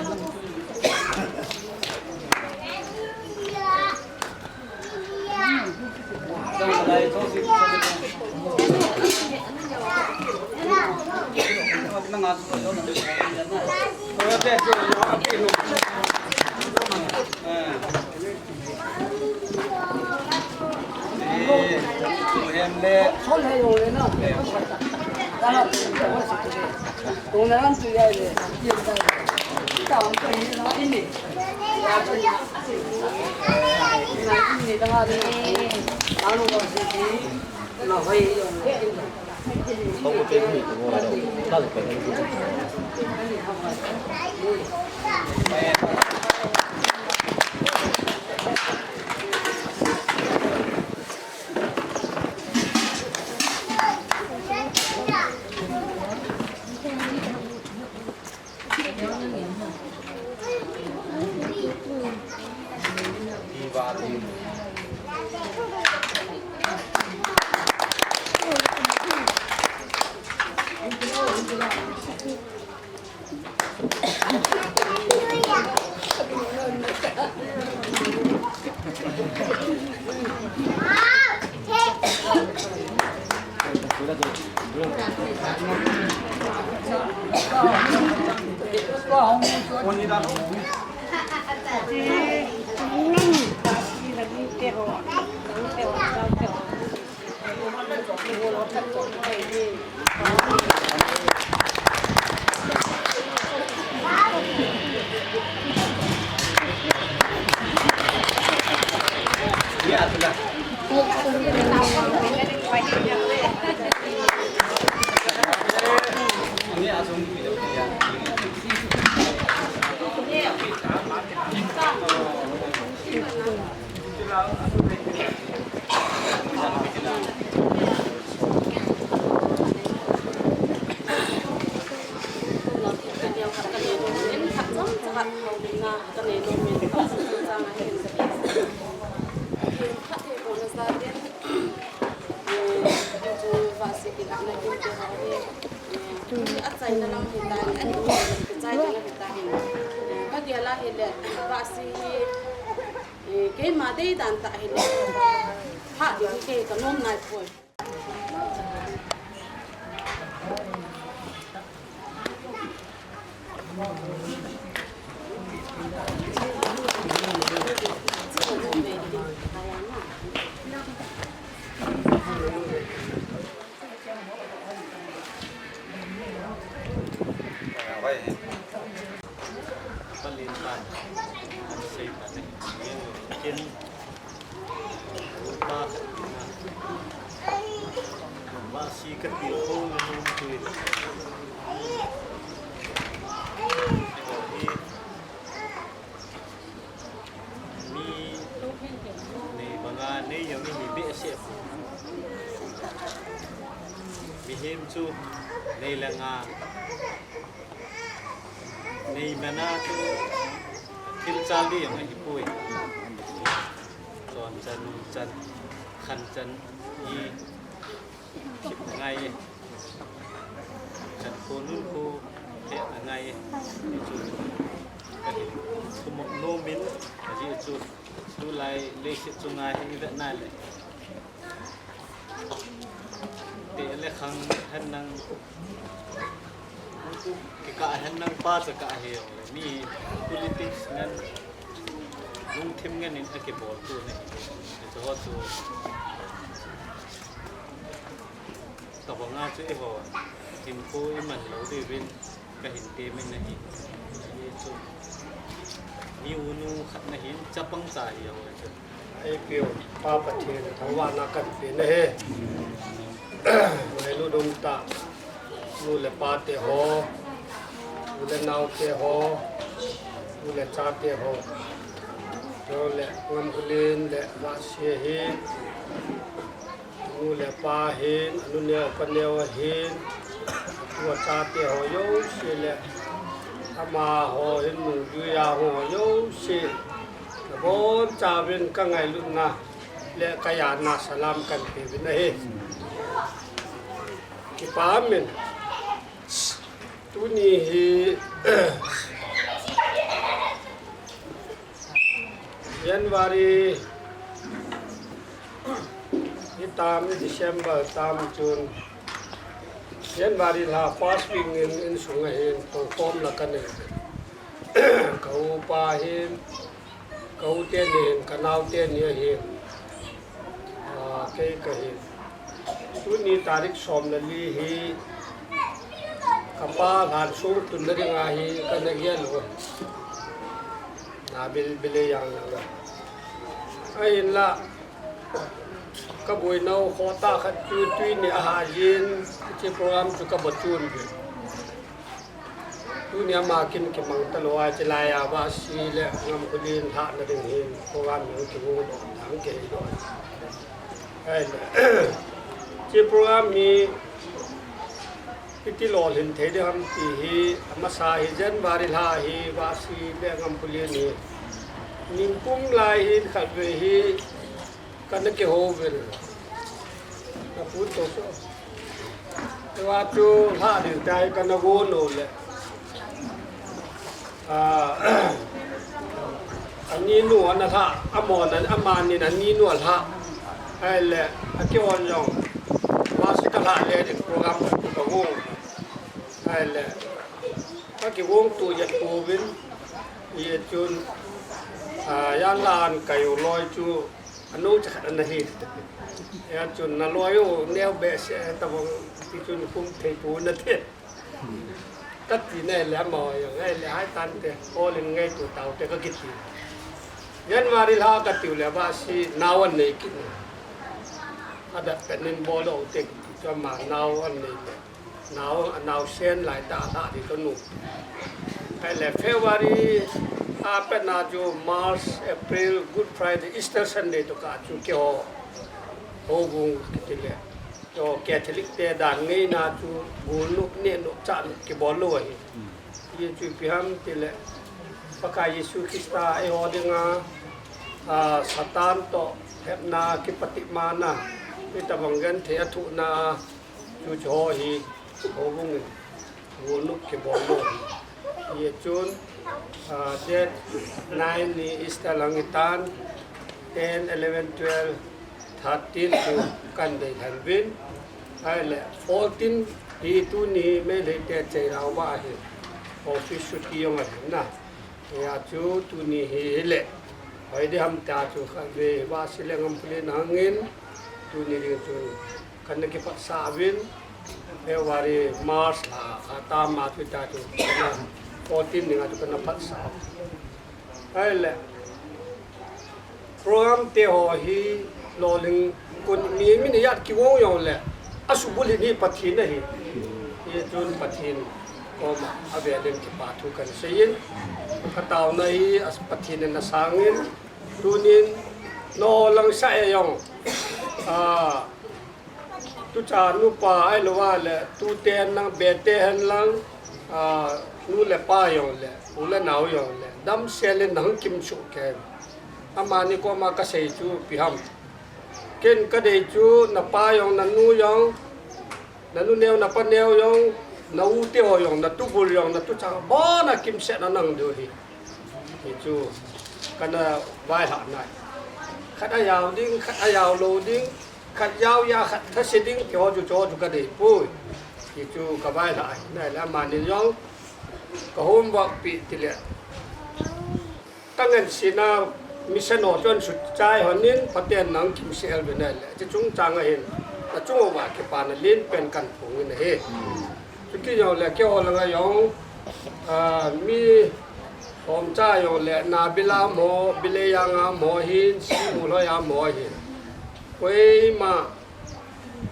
Keima dei dan tah hile, ha ding hi kei ka nom nai poi. Mi nei banga nei jong ihi behseh. Mihem chu nei le gou, nei mana chu thil chal ding jong ahipoi. Chon chan, um chan, khan chan, i Thip angai e. Chan kho nun kho he angai e. Hichu kahin thumop nom in, ajeh chu tulai leiset chunga hi ivet na le, teh le khang hen lang, kikah hen lang, pachat kah hijongle, mi politics ngen, lungthim ngen in akiboltu ahi. Hichu ho chu Tabanga chu eiho hinkho iman lou diuvin kahin temin ahi. Hichu mi unu khat nahin, chapang cha hijongle chu, eipeu Pa Pathen thangvahna kahin pe ahi. Ngailut umtah nu le pa te ho, u le nao te ho, u le cha te ho, chule Ngamkholen le Vahsi ahin, nu le pa ahin, anu neo, apa neo ahin, atu acha te ho jouse le amaho hin nungjui a hung ho jouse, nabonchauvin kangailutna le kajana salam kahin peuvin ahi. Kipa umin. Tuni hi January hi tam, December tam chun, January lha first week in, insunga hin perform la kanei. Ka upa hin, ka u teni hin, ka nao teni ahin, ah, kei kahin. Tuni tarik som le li hi kapa lhansong tunna dinga hi kana gel u. Na bil bil e jang jang a. Ahinla, kaboinau khohtah khat chu tuni a hah jin, hiche program chu kaba chun uve. Tuni ama kin kimang talou a, chulai a Vahsi le Ngamkholen lhahna ding hin program jong kigong doh, dang kei doh. Ahile, hiche program hi iti lolhin thei ding ham ti hi, amasa hi January lha hi Vahsi le Ngamkholen hi nimpum lai hin khatvei hi kana kihou uvin. Ka pu to so. Tua chu lha ding tai kana go no le. Ah, ani nu ana lha, amon an, amanin ani nu alha. Ahile, akihon jong. Vahsi kalha le ding program ka go. Ahile, kakigong tu jet pouvin. Hichun, A, yan la an kai u loi chu, a no cha khat ana hi. Ya chun na loi u neo be se ta bang ti chun kum thei pu na te. Ka ti ne le ma ya ngai le hai tan te. All in ngai tu tau te ka kiti. Yan ma ri la ka tiu le ba si na wan nei ki. A da pen nin bo lo te ki. Cho ma na wan nei le. Nau, nau sen lai ta ta di to nu. Hai le February a pet na chu March, April, Good Friday, Easter Sunday to ka chu ke ho. Ho bung kiti le. Yo Catholic te dan ngai na chu gu nuk ne nuk cha nuk ki bol lo hi. Ye chu pi ham ti le. Pakai Jesu Krista e ho dinga, a, Satan to hepna ki pati mana. Ita bang gen the a thu na. Chu chu ho hi, ho bung in, ho nuk ki bol lo hi. Ye chun, ah, date nine ni Easter lang i tan, ten, eleven, twelve, thirteen chu kan dei lhan vin. Hai le, fourteen hi tuni hi Meitei te chei rau ba hi. Office chuti jong ahi na. Ya chu tuni hi le. Hoi de ham ta chu kha ve ba si le ngam pule na ngin. Tuni ding chu. Kan na kiphatsah uvin, February, March lha, a tam a chu ta chu, fourteen ni nga chu kan na phatsah. Hai le, program te ho hi, lolhing kun mi, mi ni yat ki wong yong le, a subul hi ni Pathen ahi. Hi chun Pathen, koma, a ve len kipa thu kan sei in, ka tau na hi, a Pathen na sangin, tunin, no lang sa e yong, a, Tucha nupa ai lo va le, tu te hen lang, be te hen lang, a, nu le pa jong le, u le nau jong le, dam se le nang kim su ke. Amani koma ka sei chu pi ham. Ken ka dei chu na pa jong, na nu jong, na nu neo, na pa neo jong, na u te ho jong, na tubul jong, na tucha bona kim se na nang du hi. Hi chu, kana vai ha nai. Khat a jao ding, khat a jao lo ding, Khat jao ja khat thase ding ti ho chu, chu, chu ka dei pui. Ti chu ka vai lai, nai la mani jong. Ka homework pi ti le. Ka ngen sina mission ho chun su chai hon in, Pathen nang kim sel be nai le. Chi chung chang a hin. Ka chung va kipa na lin pen kan phung in he. Chuti jong le, keiho langa jong, a, mi hom cha jong le, na bila mo, bile janga mo hin, si mu lo ja mo hin. Koima,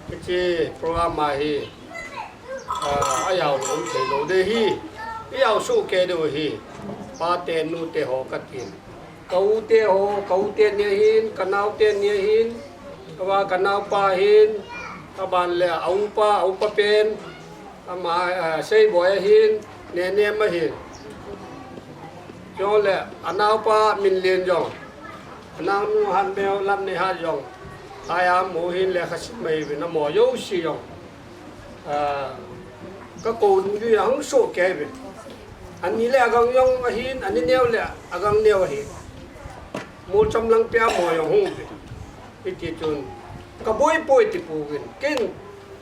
kichi program a hi, a, a jao lo um thei lo de hi, i jao su ke de hi, pa te nu te ho ka tin. Ka u te ho, ka u te ni hin, ka nau te ni hin, ka va ka nau pa hin, ka ban le a u pa, a u pa pen, Ama, eh, Seiboi ahin, Nenem ahin. Jong le, anaopa Minlen jong. Anaonu Hanmeo Lamneihat jong. Aya mo hin le khasim mai vin amo jouse jong. Ah, ka kou ding jui ahung so kei vin. Ani le agang jong ahin, ani neo le agang neo ahin. Mol cham lang pia mo jong hung vin. Hiti chun, ka boi poi ti pu vin. Ken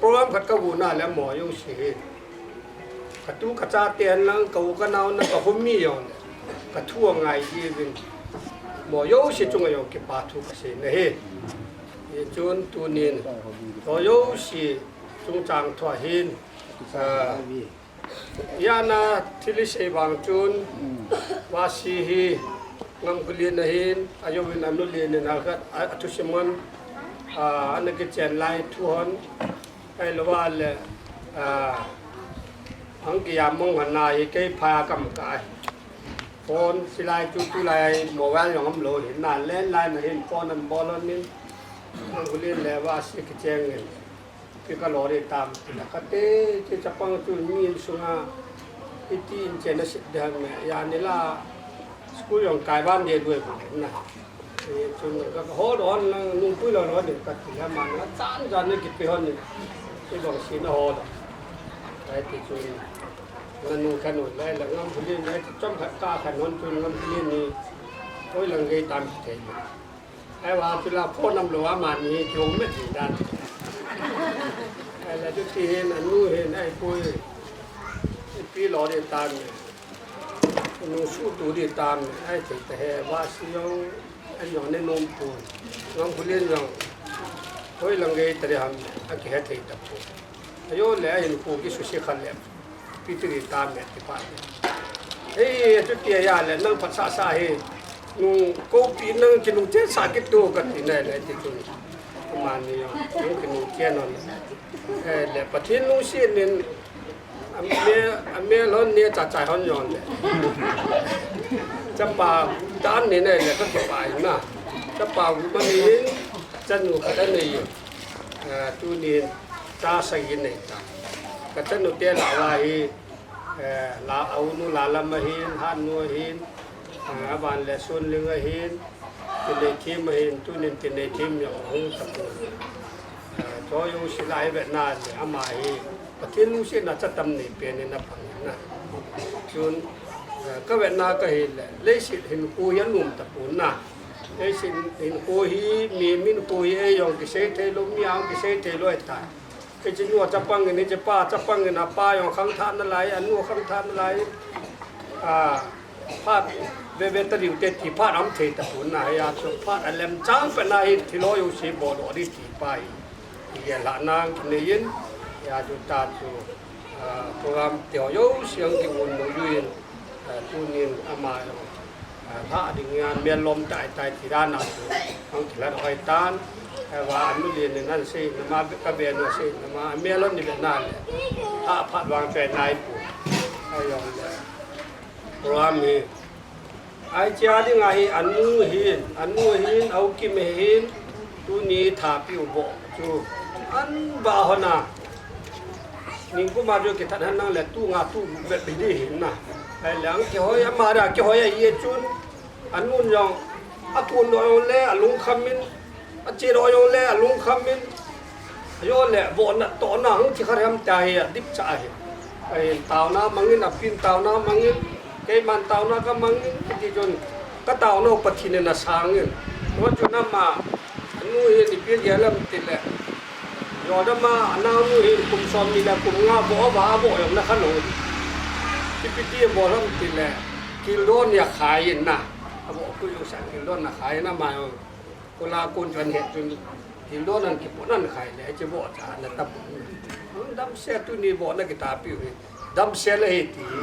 program khat ka vuna le mo jouse hi. Ka tu ka cha te an lang ka u ka nao na ka hum mi jong le. Ka thu a ngai ji vin. Mo jouse chunga jong kipa thu ka sei na hi. Hi chun tunin. Mo jouse chungchang thu ahin. Ah, Jana thil i sei vang chun, Vasi hi Ngamkalen ahin, ajou in anu len in halkhat, a, athusim hon, a, ana kichen lai thu hon, ahilou le, a, hung kijam mong hon na hi kei pha kam kai. Phone silai chu tulai mobile jong umlou hi na landline ahin phone an bol hon in, Ngamkalen le Vasi kicheng in. Pi ka lo de tam, ti la ka te, te chapang chu mi in sunga, iti in chen a sit de han me, ya ni la, school jong kai ban de duai bu na. E, chun ka, ka ho do hon lang, nung pui lo lo de, ka ti la man, la chan chan ni ki pi hon ni, i bang si na ho do. Kai ti chun, na nung khan hon lai la, Ngamkalen lai, chom khat ka khan hon chun Ngamkalen ni, hoi lang gei tam ki thei. Ahivang chu la phone nam lou a mani hi kiong met ni dan. Ahile chuti hin, anu hin, ahipoi. Ipi lo de tan. Nungsuh tu di tam, ai thei ta he, Vasi jong, ai jong ne nom tu, Ngamkhulen jong, hoi lang gei ta di ham, akihe thei ta pu. Ajo le, ahin khu kisuse khat le, pi ti di tam e ti pa. Hei, chuti a ya le, nang phat sasa hi, nung kopi nang kinung chesa kitu kati nai le, ti tu. Amani jong, nung kinung che non. Eh, le, Pathen lungset in, Amel, amel hon ne cha cha hon jong le. Chapa dan ni ne le ka kipah in na. Chapa gu ma ni hin, chanu khat anei in. Ah, tunin cha sagi nei ta. Ka chanu te la va hi, eh, la au nu la lam ahin, han nu ahin, ah, aban le sun ling ahin, tinei thim ahin, tunin tinei thim jong hung ta pu. Ah, cho jong si lai ve na le ama hi. Pathen lungsetna cha tam nei pen in a pang in na. Chun, eh, ka vetna ka hi le, leiset hinkho hi anom ta pon na. Leiset hinkho hi, mi min kho hi, ei jong kisei thei lou, mi ang kisei thei lou ta. Ei chi nu a chapang in, ei chi pa chapang in, a pa jong khangthah na lai, a nu khangthah na lai. Ah, phat ve ve ta diu te ti phat am thei ta pon na, hia chu phat a lem chang pe na hi thilo jong si bol lo di ti pa hi. Gel hahna kinei in, hia chu ta chu, ah, program te ho jouse ang kiun mo ju in, ah, tunin ama, ah, lha ding a mel lom tai tai ti dan a chu, ang kilah hoi tan, eh, va anu lien in an sei na ma, ka be no sei na ma, mel lom ni be na le, lha phat vang chai nai pu, ai jong le, program hi, Ai, chia ding ahi, anu hin, anu hin, a u Kim hin, tuni thapiu bou chu. An ba hona. Ningkum a chu kithat han nang le tu nga tu gu be bi di hin na. Ai, le ang kihoi, ama ra kihoi a ye chun. Anun jong, a kun lo jong le, a lungkham in. A che lo jong le, a lungkham in. Ajo le, vohna tohna hung chi khat ham ta hi, a dip cha hi. Ahin taona mangin, a pin taona mangin, keiman taona ka mangin, ti chun, ka taona u Pathen in a sangin. Tua chun ama, anu hi, ni pin ya lam ti le. Jodama, a nao nu hi, kum som ni le, kum nga voh va, voh jong na kha lo. Ti pi ti voh lam ti le, kil don ya khai in na. A voh ku jong sa kil don na khai na ma jong. Kula kun chun he chun, thil don an kipoh nan khai le, hiche voh cha na ta pu. Damsel tuni vohna kitapiu hi. Damsel ahi ti hi.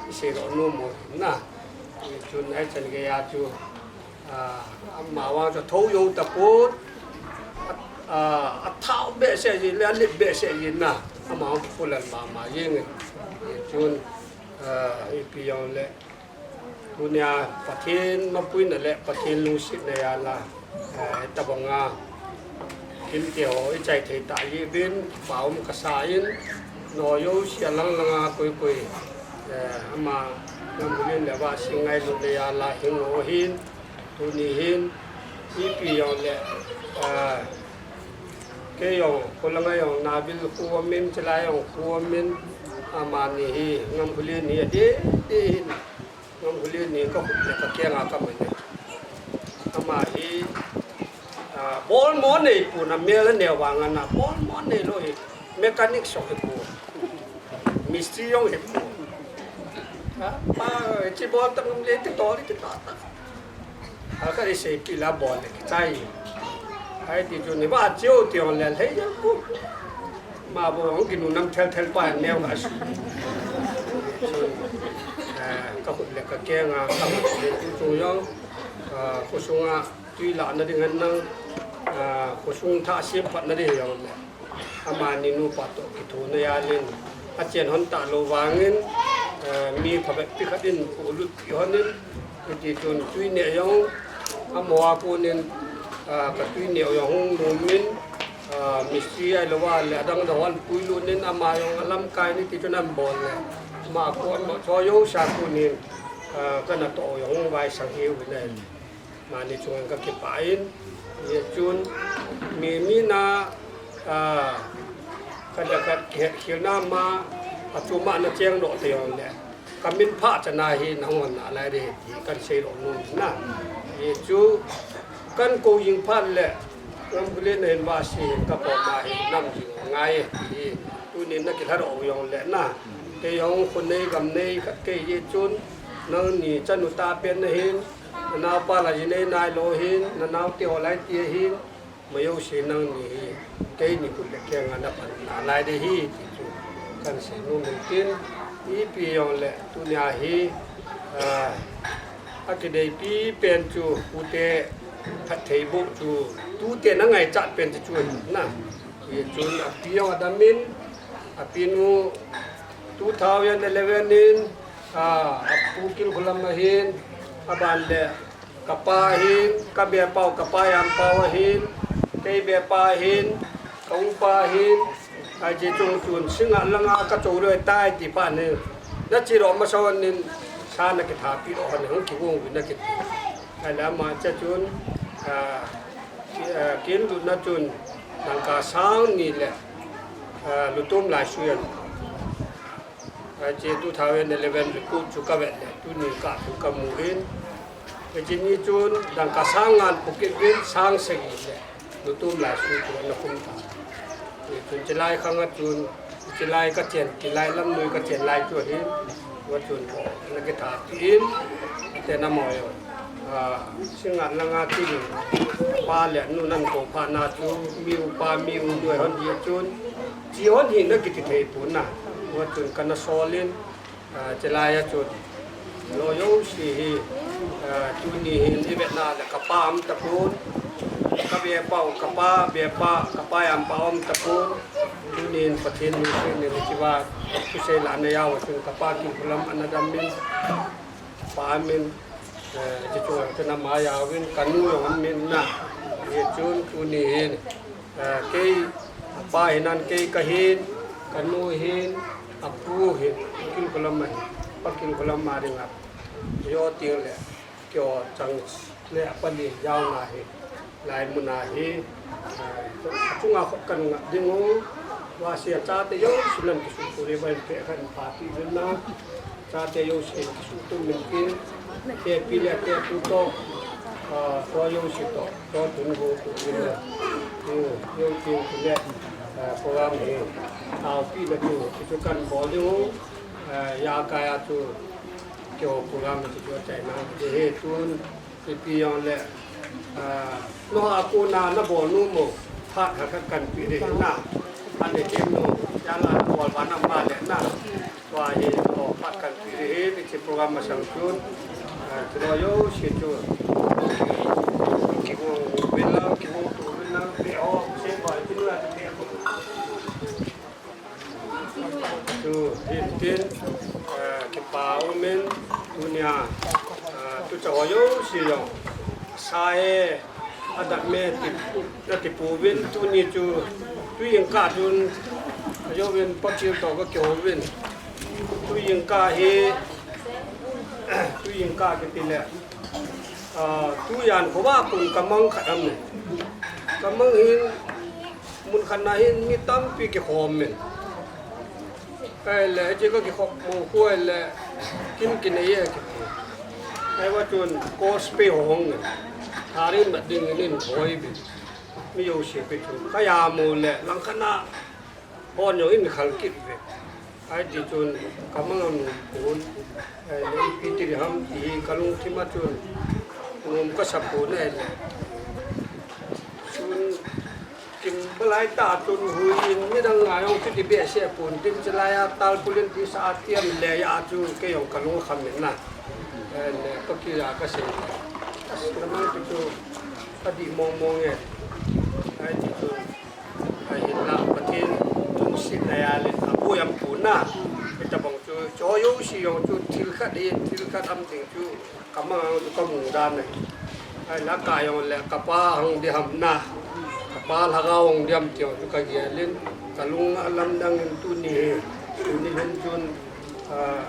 I sei lo nom mo na. Chun ai chan gei a chu, ah, ama vang chu tho jou ta pon. Ah, a thao behseh jin le, a lip behseh jin na. Ama vang pu lal mama jeng e. Chun, ah, ipi jong le. Tunia Pathen mapuina le Pathen lungsetna jal a, eh, tabang a, himte ho i chai thei ta jeh uvin, kipa um ka sa in, nao jouse a lang lang a koi koi, eh, ama Ngamkhulen le Vasi ngailutna jal a hing u ahin, tuni hin, ipi jong le, eh, kei jong, kholanga jong, Navil khu amin, chulai jong khu amin, amani hi, Ngamkhulen hi, adeh, deh hin, Ngamkhulen hi ka khut le ka keng a ka man e. Ama hi, ah, bol mo nei pon a mel a neo vang a na, bol mo nei lou hi, mechanic song hi pon. Mistri jong hi pon. Ah, pa, chi bol ta ngam le ti to le ti ta ta. A ka i sei pi la bol le ki chai. Ai ti chu ni ba chiu ti ong le lhei jeng ku. Ma bo ong kinu nam thel thel pa neo ka su. Chu, eh, ka khut le ka keng a, ka khut le tu chung jong, ah, khosung a tui la na ding han nang, ah, khosung tha siam phat na ding jong le. Amani nupa toh kithona jal in, achen hon talou vangin, eh, mi phabep pi khat in polut pi hon in, hiti chun tui neh jong, amaho a konin, ah, ka tui neh jong hung nom in, ah, mistri ahilou va le adang dang hon puilut in, ama jong alamkai in hiti chun an bol le, ama kon, ama cho jouse a konin, ah, kana toh jong hung vaisang hiu in ahi. Mani chunga ka kipah in, hijeh chun, mi, mi na, ah, khat le khat kihetkhelna ma, achuma na cheng doh te jong le. Ka min pha chana hi na hon na lai de ti kan sei lo nom na. Hijeh chu, kan kou jing phat le, Ngamkhulen na hin Vasi hin ka koma hi nam jing ngai ti hi. Tunin na kilha doh jong le na. Kei jong khonei gamnei khat kei hijeh chun, nangni chanu tah pen nahin, nanaopa la jinei nailou hin, nanaote ho lai ti ahin, majouse nangni hi keini khut le keng a napan nalai ding ahi ti chu kahin seinom in tin, ipi jongle tunia hi, ah, akideipi pen chu pute phattheiboh chu tute nangaichat pen chu chu ahi na. Hichun api jong adam in, apinu two thousand eleven in, ah, apu Kilkholam ahin, aban le kapa ahin, kabepa u kapa Jampao ahin, kei bepa ahin, kaupa ahin, aji chung chun Singngat langa kachoi loi tai ti phat in, nache lou masa hon in, sa nakithapi lou hon in, hung kigong uvin nakiti. Ahile ama cha chun, ah, ki-, ah, kin lutna chun dangka sang ni le, ah, lutum laisui ahin. Hiche two thousand eleven record chu kavet le, tuni kah thu kamu in. Hiche ni chun dangka sang nga ahin pokit uvin, sang sagi le lutum laisui chu ana khum tai. Hichun chulai khang a chun, chulai kachen, chulai lamnoi kachen lai chu ahin, hua chun ana kithapi in, ate na mo jong. Ah, Singngat langa ti ding, pa le nu nan kou phat na chu, mi upa, mi u loi hon hi chun, chi hon hi nakiti thei pon na, hua chun kana sol in, ah, chulai a chun, lo jouse hi, ah, tuni hin ivet na le kapa aum tapon, kabepa u, kapa, bepa, kapa Jampao aum tapon, tuni hin Pathen lungset in hiche va, thusei lah na jao a chun kapa Kilkholam ana dam in, pa aum in, eh, hiche chunga chun ama jao in, kanu jong aum in na, hichun tuni hin, eh, kei, apa hinan kei kahin, kanu hin, apu hin, Kilkholam ahin, pa Kilkholam a dinga, jo ting le, kio chang le apa le jaona hi, lai muna hi, ah, achunga khut kan ngah ding u, vasi a chate jouse nan kisuhtup le ban pe khan pha ti ding na, chate jouse kisuhtup min ki, tepi le tepu toh, ah, to jouse toh, to tun go tu ding na, tu, jo tu tu le, ah, program hi, tao pi le tu, tu kan bol ding u, ah, jakai a tu, kio program tu tu chai na, de he tun, Ipi jongle, ah, nangho a kona nabol nom u, phat khat khat kan pe ding ahi na. Ani tem nom, jala nabol ba na ma le na. Tua hi, o, phat kan pe ding ahi, hiche program masang chun. Ah, chulai jouse chu. Kigong uvin lang, kigong tou uvin lang, pe o, se ba, ti nu la te pe o. Chu, hin tin, eh, kipa um in, tunia, eh, tucha ho jouse jong. Sa e, adap me, ti, nati pouvin, tuni chu, tujingkah chun, ajouvin, Pachil toh kakihouvin. Tujingkah hi, tujingkah kiti le, eh, tujan khovah a kon kamang khat aum e. Kamang hin, Mun khat na hin mi tampi kikhom in. Ahile, hiche kakikhop mo khu ahile, kin kinei e kiti. Ahivang chun, course pe hong in. Tharin mat ding in in hoi bin. Mi jouse pe chu. Kajam u le, langkhat na, hon jong in khal kit ve. Ahiti chun kamang anom pon, eh, le ipi ti ding ham ti hi kalungthim a chun nom kasa pon ahile. Chun kimbalai tah chun hui in midang a jong chuti behseh pon tin chulai a tarpaulin tisa a tiam le a chu kei jong kalung akham in na. Eh, le kakija kasei. As, namang ti chu kadih mong mong e. Ahiti chun Ahinla Pathen lungsetna a le aboi aum pon na. Hitabang chu, chu jouse jong chu thil khat hi, thil khat aum ding chu kamang a chu kamu dan ahi. Ahinla ka jong le kapa hung ding ham na. Kapa lhagao hung ding ham ti jong chu kagel in, kalung alamdang in tuni hi. Tuni hin chun, ah,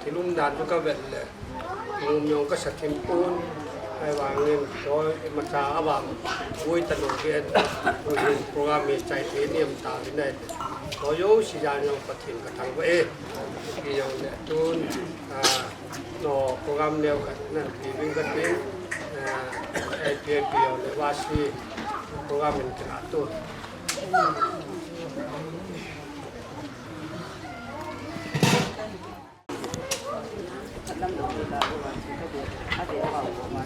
thil umdan chu kavet le. Nom jong kasa thim pon, ahivangin, choi, imacha avang, boi talou ven, boi hin program hi chai thei nem tauvin ahi. Choi jouse jan jong Pathen kathangvah e, ipi jong le tun, ah, no program neo khat nanpi uvin katin, ah, ipi ipi jong le vasi program in kilah tun. Lam lo la lo wan chu ka be, a be pa ko ma.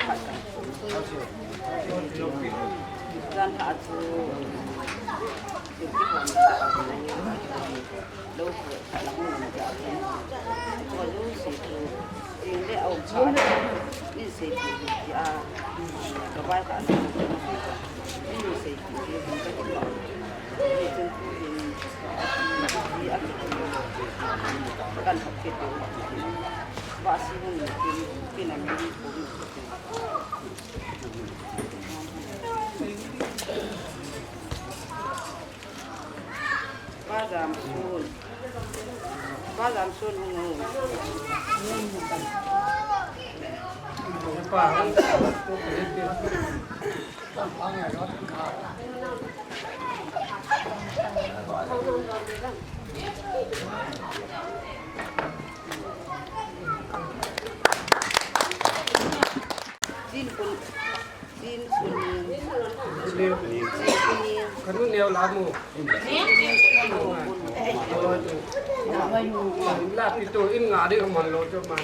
Khat ka. Jan ha chu. Lo ko ta la mo na ja. Ko lo si chu. Tin le au cha. Ni se ti ti a. Ka bai ka na. Ni se ti ti ka ti ba. Ni chen ku ni. Ti a ki. Kan ha ki tu. Ba si ni ti ti na ni ko ni. Ba jam sun. Ba jam sun hung o. Jin kun. Tin suni. Suni. Kanu neo la mu. La pi to in nga de man lo cho man.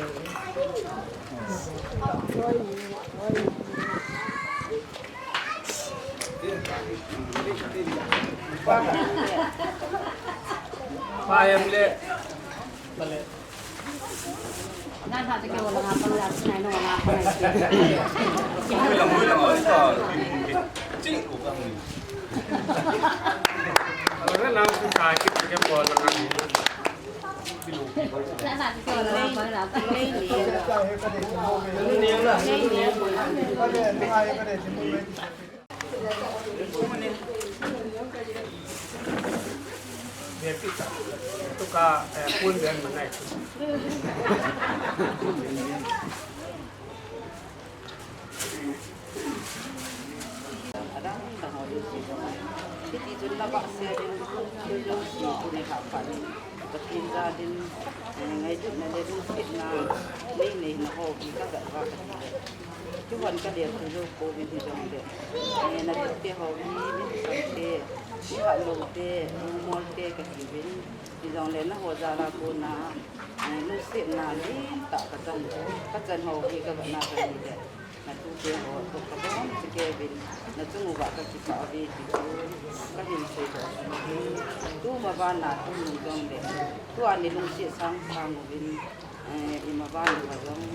Pa em le. Tuka, eh, pun ben manai. Adang dang ho lu si. Hiti chun la ba se din, lu si ku ni ha pa ni. Ka tin ja din, eh, ngailutna le lungsetna nei nei na ho bi ka ga ba ka ti le. Kihon ka le tu lo ko bi ti jong le. Eh, na te ho bi, mi sa te, mi ha lo te, mi mol te ka ti bin. Ti jong le na ho ja la ko na, eh, lungsetna lim ta ka chan, ka chan ho bi ka ga na ka ni le. Na tute ho, to ka bom, ti ke bin, na chung uva ka kipah uve ti chu, ka hin sei doh uve. Tuma ban na, tu nung jong le, tua ni lungset sang sang uvin, eh, ima ban na jong,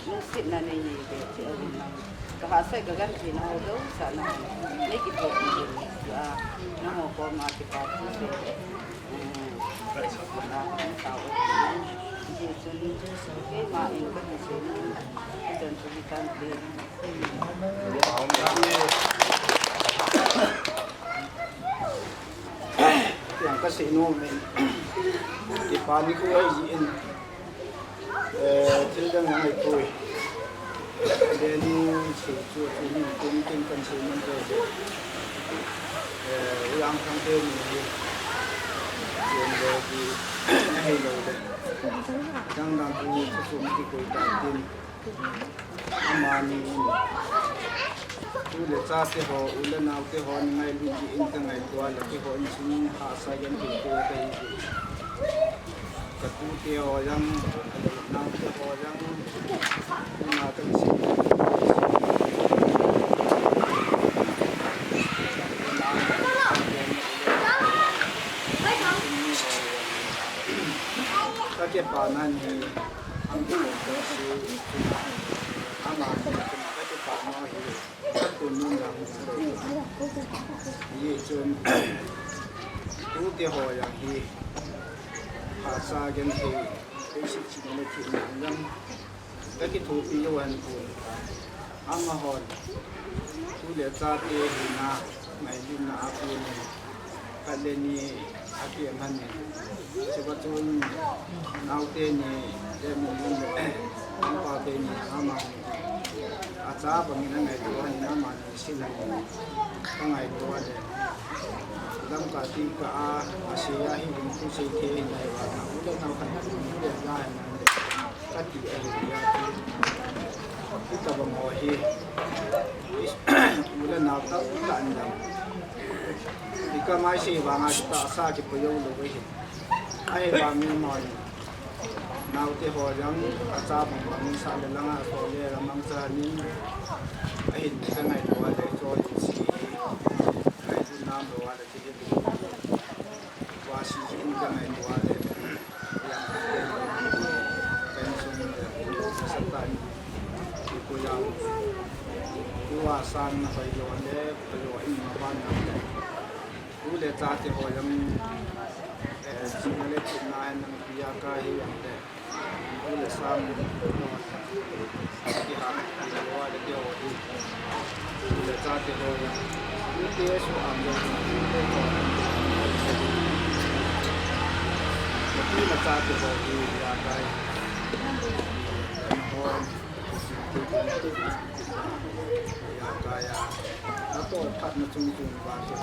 lungsetna nei nei uve, ti uvin lang. Ka hahsat ka genthei na ho jouse na, nei kithopi uvin, ti a, na ho koma kipa thu sei. Yang ka sei nom in, kipa ni ko ai ji in, eh, thil dang ngai koi. Deni sei chu, chu ni kum kin kan sei man chu. Eh, yang thang te ni hi. Yen lo ki, hei lo de. Dang dang tu, chu chu mi ki koi ta tin. Amani in. Tu le cha te ho, u le nau te ho, ni ngailut ji in ka ngaito a le keiho in sum hahsa genthei te ka hi. Ka tute ho jong, ka le nau te ho jong, tuna ka si. Ka kipana ni, ang ko ka si, ama ni, ka kipana hi. Ka tun nung lang. Ye chun. Tute ho jong hi. Hahsa genthei. Kei sik sik le ki nung lang. Ka kithopi lou ahin pon. Amahon. Tu le cha te hina. Ngailutna a pon. Khat le ni. Ati aman ni. Chuba chun naote ni, te mun mun le, naopa te ni, ama ni. Acha bangin angaito ahin, ama ni sin ahin. Ka ngaito le. Lamka ti ka a, ase a hi ding tu sei thei ahin nai va na. U le nao khat ni le la ahin nai le. Ka ti ahin ya ti. Ti ka bang ho hi. U le nao ta u ta an dam. Ika mai se vanga kita sa ki payo lo ve hi. Ai vang ni mai. Naote ho jong acha bang bang sah le lang a so le lamang cha nin ahin ka ngaito a le cho si ngaito nam lo a le ti hi. Wa si in ka ngaito a le yang ka sung le sa ta ni ko yang wa san na pai lo le pa lo in ma ban na le. U le chate ho jong, eh, china le china nang pia ka hi jong le. U le sam, ki ha, ki le wa le ki ho hi. U le chate ho jong. U te su am jong, u te ho. U le chate ho hi, ya ka hi. Ho, ya ka ya. Na to phat na chung chung ba ke.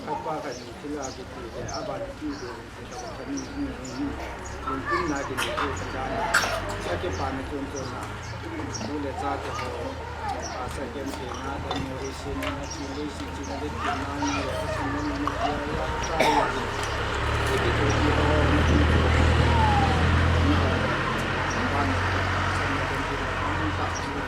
Kapa ka ni kila ki ti le, a ba ni ti le, ka ba ka ni, ni, ni, ni. Ni kin na ki ni, ki ka na. Sa ke pa ni tun tun na. Mu le cha ke ho. A sa ke ni na, da ni ri si ni na, ki ri si, ki na, ki na, ni le, ki na, ni, ni, ki na, ya, ka, ya. Ki ki tu, ki ho, ni ki tu. Ni ho. Ba ni, sa ni ki tu, ni ta, ni.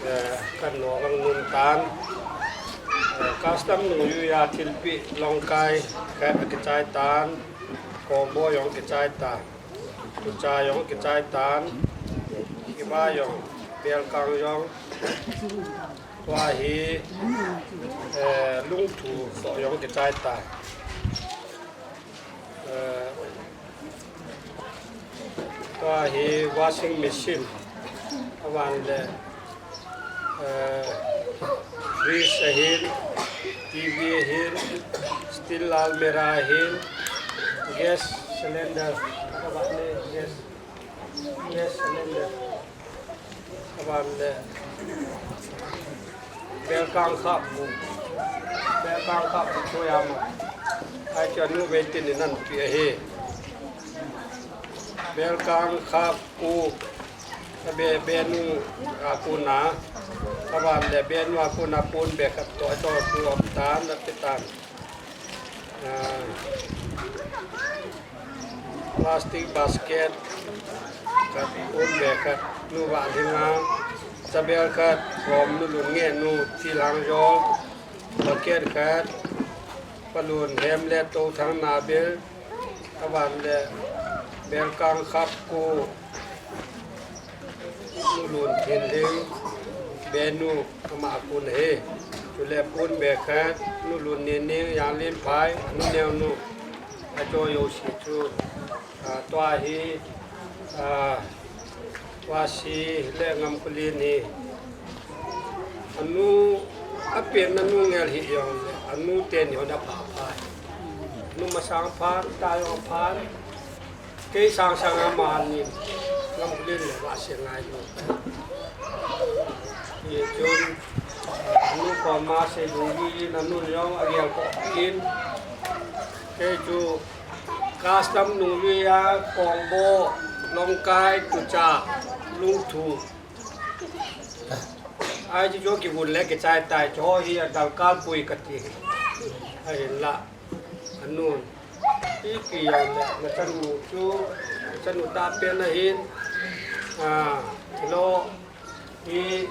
Eh, kan no gang nun tan. Eh, custom nungjui a thilpeh Longkai khat akichai tan, Kongbo jong kichai tan. Tucha jong kichai tan, Hiba jong, Belkang jong, tua hi, eh, Lungthu jong kichai tan. Eh, tua hi washing machine, aban le, eh, fridge ahin, T V ahin, steel almirah ahin, gas cylinder, gas, gas cylinder, aban le, Belkang khappu, Belkang khappu chu ama, ai chu anu vei tin in anapeh ahi. Belkang khappu, Be, benu a kona, aban le benu a kona pon bag khat toh, toh chu um tan, ape tan. Ah, plastic basket khat, pon bag khat, nu vah dinga, chabel khat, lom nu lun nge nu, thil hang jol, bucket khat, palun hem le tou thang na bel, aban le Belkang khappu, Nu Lun Thinling, benu ama a kon ahi. Chule pon bag khat, Nu Lun Nining, Janglenphai, anu neo nu, ajo jouse chu, ah, tua hi, ah, Wasi le Ngamkholen hi. Anu, apen anu ngel hi jong le, anu teni hon apha pha. Anu masang phan, ta jong phan. Kei sang sang a mani, Ngamkholen le Wasi ngai lo. Hichun, anu koma sei lunglut in anu jong agel ko in. Kei chu custom nungjui a Kongbo, Longkai, Tucha, Lungthu. Ai chu chu kivun le kichai tai, chu hi a dalkal pui kati. Ahinla, anun. Ipi jong le, nachanu chu, chanu tahpen ahin. A, hello. Hi,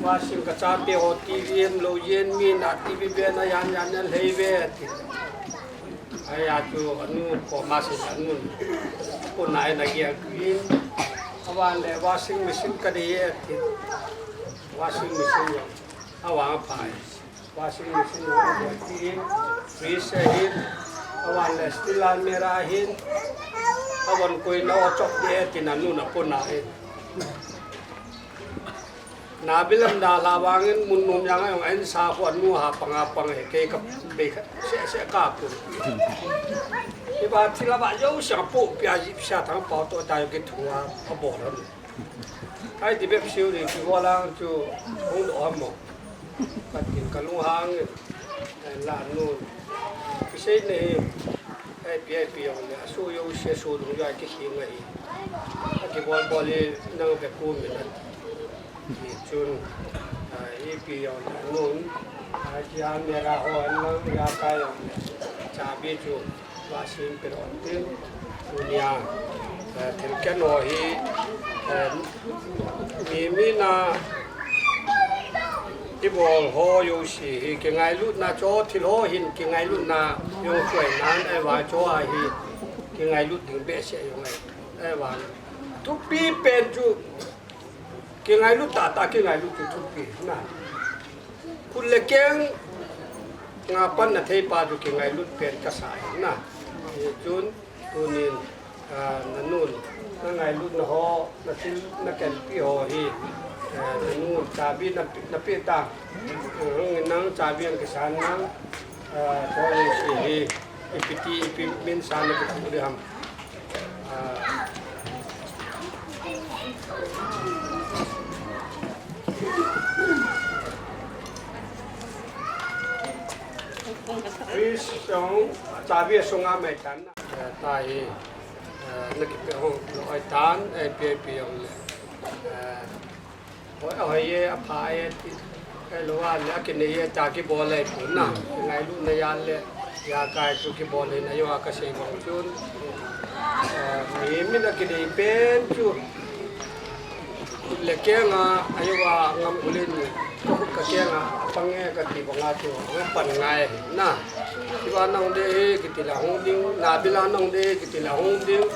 washing ka chate ho T V em lou jeng, mi na T V ven a jan jan a lhei ve ti. Ahi a chu anu koma sei le anun. Kona in agel in. Avan le washing machine ka dei e ti. Washing machine jong. Avang aphai. Washing machine jong aphai ti in. Fridge ahin. Avan le steel almirah ahin. Avan koina o chop de ti na nu na pona in. Nabi lam dalha vangin mun nom jang a jong ahin sa khu anu ha panga pang he kei ka bei kha se se ka pu. Iba thila ba jo sa pu pia ji sa thang pau to ta jo ke thua a bol han. Ai ti bep siu ni ti bol lang chu hung do ham mo. Ka tin ka lunghang in. Ai la nu. Kisei nei. Ai pi ai pi jong le. Su jo se su dung jo ai kisei ngai. Aki bol bol le nang be ku mi na. Ti chun, a, ipi jong le nun, a, ki almirah ho, an lang, jakai jong le, chabi chu, washing machine on tin, tunia, a, thil khen ho hi, a, mi, mi na, ibol ho jouse hi, kingailutna cho, thil ho hin, kingailutna, jong chuai nan, ahivang cho a hi, kingailut ding behseh jong ahi, ahivang, thupi pen chu, Kingailut tahtah, kingailut chu thupi na. Khut le keng a panna thei pa chu kingailut pen kasa na. Hichun tunin, a, na nun, na ngailutna ho, na thil, na khenpi ho hi, a, na nun, chabi na, na pe ta. Nang, nang chabi ang kisan nang, a, cho ni si hi, ipi ti, ipi min sa na kitu de ham. Please, song, chabi song a mai tan. Eh, ta hi, eh, na kipe hong, oi tan, eh, pe pe hong le. Eh, Hoi, ahoi e, apha e, ti, ahilou a le, akinei e, ta kibol e, pu na. Kingailutna jal le, jakai chu kibol e, na jo a kasei bang chun. Eh, mi, mi na kinei pen chu. Le kenga, ajo a ngam ulin, ka keng a, apang e, kati banga chu, ngam pan ngai, na. Kiba nang de, kiti la hung ding, na bila nang de, kiti la hung ding.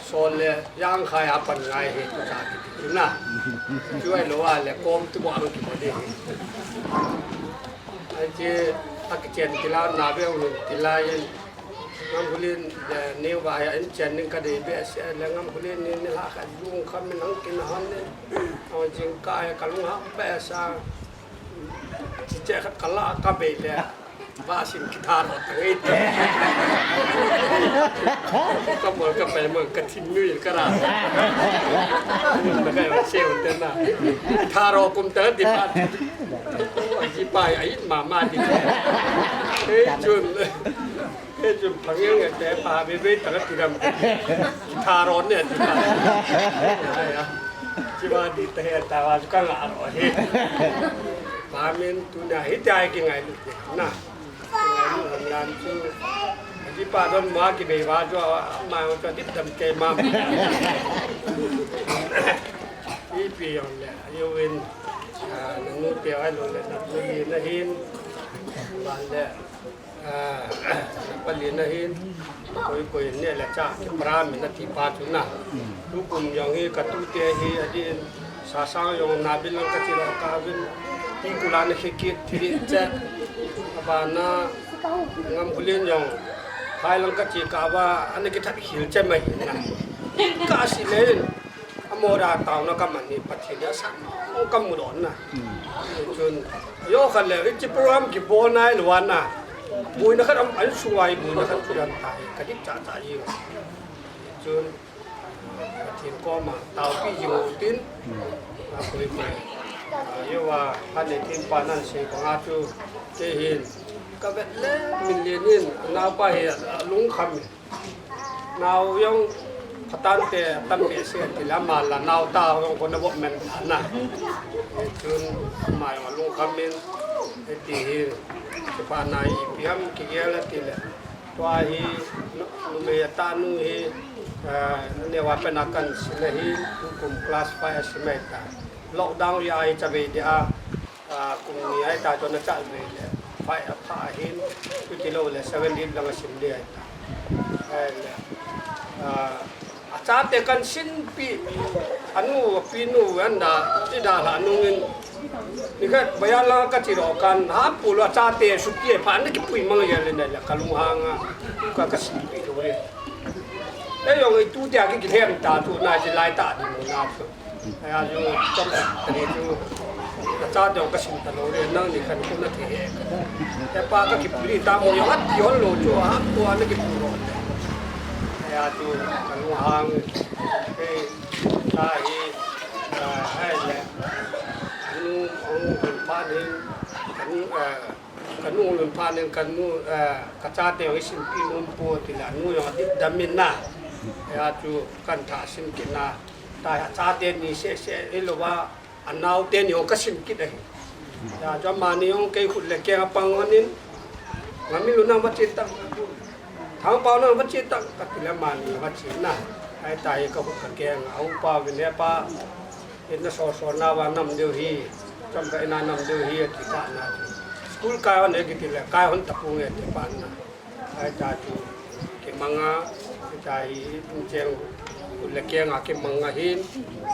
Sol le jangkhai a pan ngai hi tu cha kiti na. Chu ahilou a le kom tu bang kibol ding. Ai che akichen tila na be un tila in. Ngam hulin le neu ba ya in chen ning ka dei behseh le ngam hulin ni ni la ka lung kham min hang kin han ni. Aw jingkah ka lung hang behseh. Chi che khat ka la ka bei le. Ba sin guitar ho ta ngai te. Ka mol ka pai mang ka thin nui ka ra. Mun na ka yo se un te na. Guitar ho kum ta di pa. Ai pa ai ma ma di. Ei chun. Ei chun phang yang te pa be be ta ti ram. Guitar ho ne di pa. Ai ya. Chi ba di te ta wa ka la ro he. Ba min tu na hi tai ki ngai lu te na. Ngai lu ham nan chu. Ji pa don ma ki bei ba chu, ma chu dip dam ke ma. Ipi jong le, ajo in, a, na nu te ahilou le, na pu ni na hin, ban le, a, na pa ni na hin, koi koi ne le cha, ki pra mi na ti pa chu na. Tukum jong hi, ka tu te hi, adin, Sasang jong na bil lang ka ti lo ka bin ti kula na khikit ti di che. Aba na ngam bulin jong. Hai lang ka ti ka ba ana ki that khil che mai na. Ka si le. Amo da tau na ka man ni Pathen ya sa. Ka mu don na. Chun. Yo kha le ri chi program ki bo nai lo na. Bui na kha am an suwai bui na kha chu dan tai. Ka dik cha cha yi. Chun. Pathen koma taopi jing u tin, a, koi koi. A, yo va, phat le tin pa nan sei banga chu, kei hin, ka vet le, min le nin, nao pa hi, a, lung kham. Nao jong, Phatah te tam behseh ti le ama la nao ta jong kona development ta na. Chun ama jong alungkham in, hiti hi, kipana ipi ham kigel a ti le. Tua hi, nu-, numei a tanu hi, eh, neo a pen a kan sil ahi, tukum class five a sim ahi ta. Lockdown a hi chavei dia, ah, kum ni ahi ta, chun a chat vei le, five a pha ahin, chuti lou le, seven din lang a sim le ahi ta. Ahile, ah, achate kan sinpi, anu, apinu, anda, i dalha nungin, nikhat, bazaar lang a ka che lou kan, ha, pu lou achate, supi, pha, na kipui mang ya le, na le, ka lunghang a, ka, ka sinpi lou le. Ei jong ei tu tia ki, kilhem ta tu, na che lai ta di mu na tu. Aya chu, chom ta ni chu. Ka cha dong ka sim ta lou le, nang ni khan ku na thei e. He pa ka kipui ta mo jong, ati hol lou chu, ha, tua na kipui lou. Aya chu, ka lunghang, ei, ta hi, ah, hai le. Anu, anu, kan pa ni, kan, ah, Ka nu lun pha nin ka nu, eh, ka chate jong i sinpi nom poi ti le, a nu jong a dik dam in na. Aya chu kan tha sin kit na. Ta a chate ni seh seh i lou va, a naote ni jong ka sin kit ahi. Aya chu amani jong kei khut le keng a pang hon in, Ngamminlun nang va che tang, Thangpao nang va che tang, ka ti le amani va che na. Ahita hi ka khut ka keng a, a upa vin he pa, Ina so so na va nam deu hi, chom ka ina nam deu hi, ati pa na. School kai hon e kiti le, kai hon tapong e ati pa na. Ahita chu, kimang a, ahita hi, cheng, le keng a kimang a hin,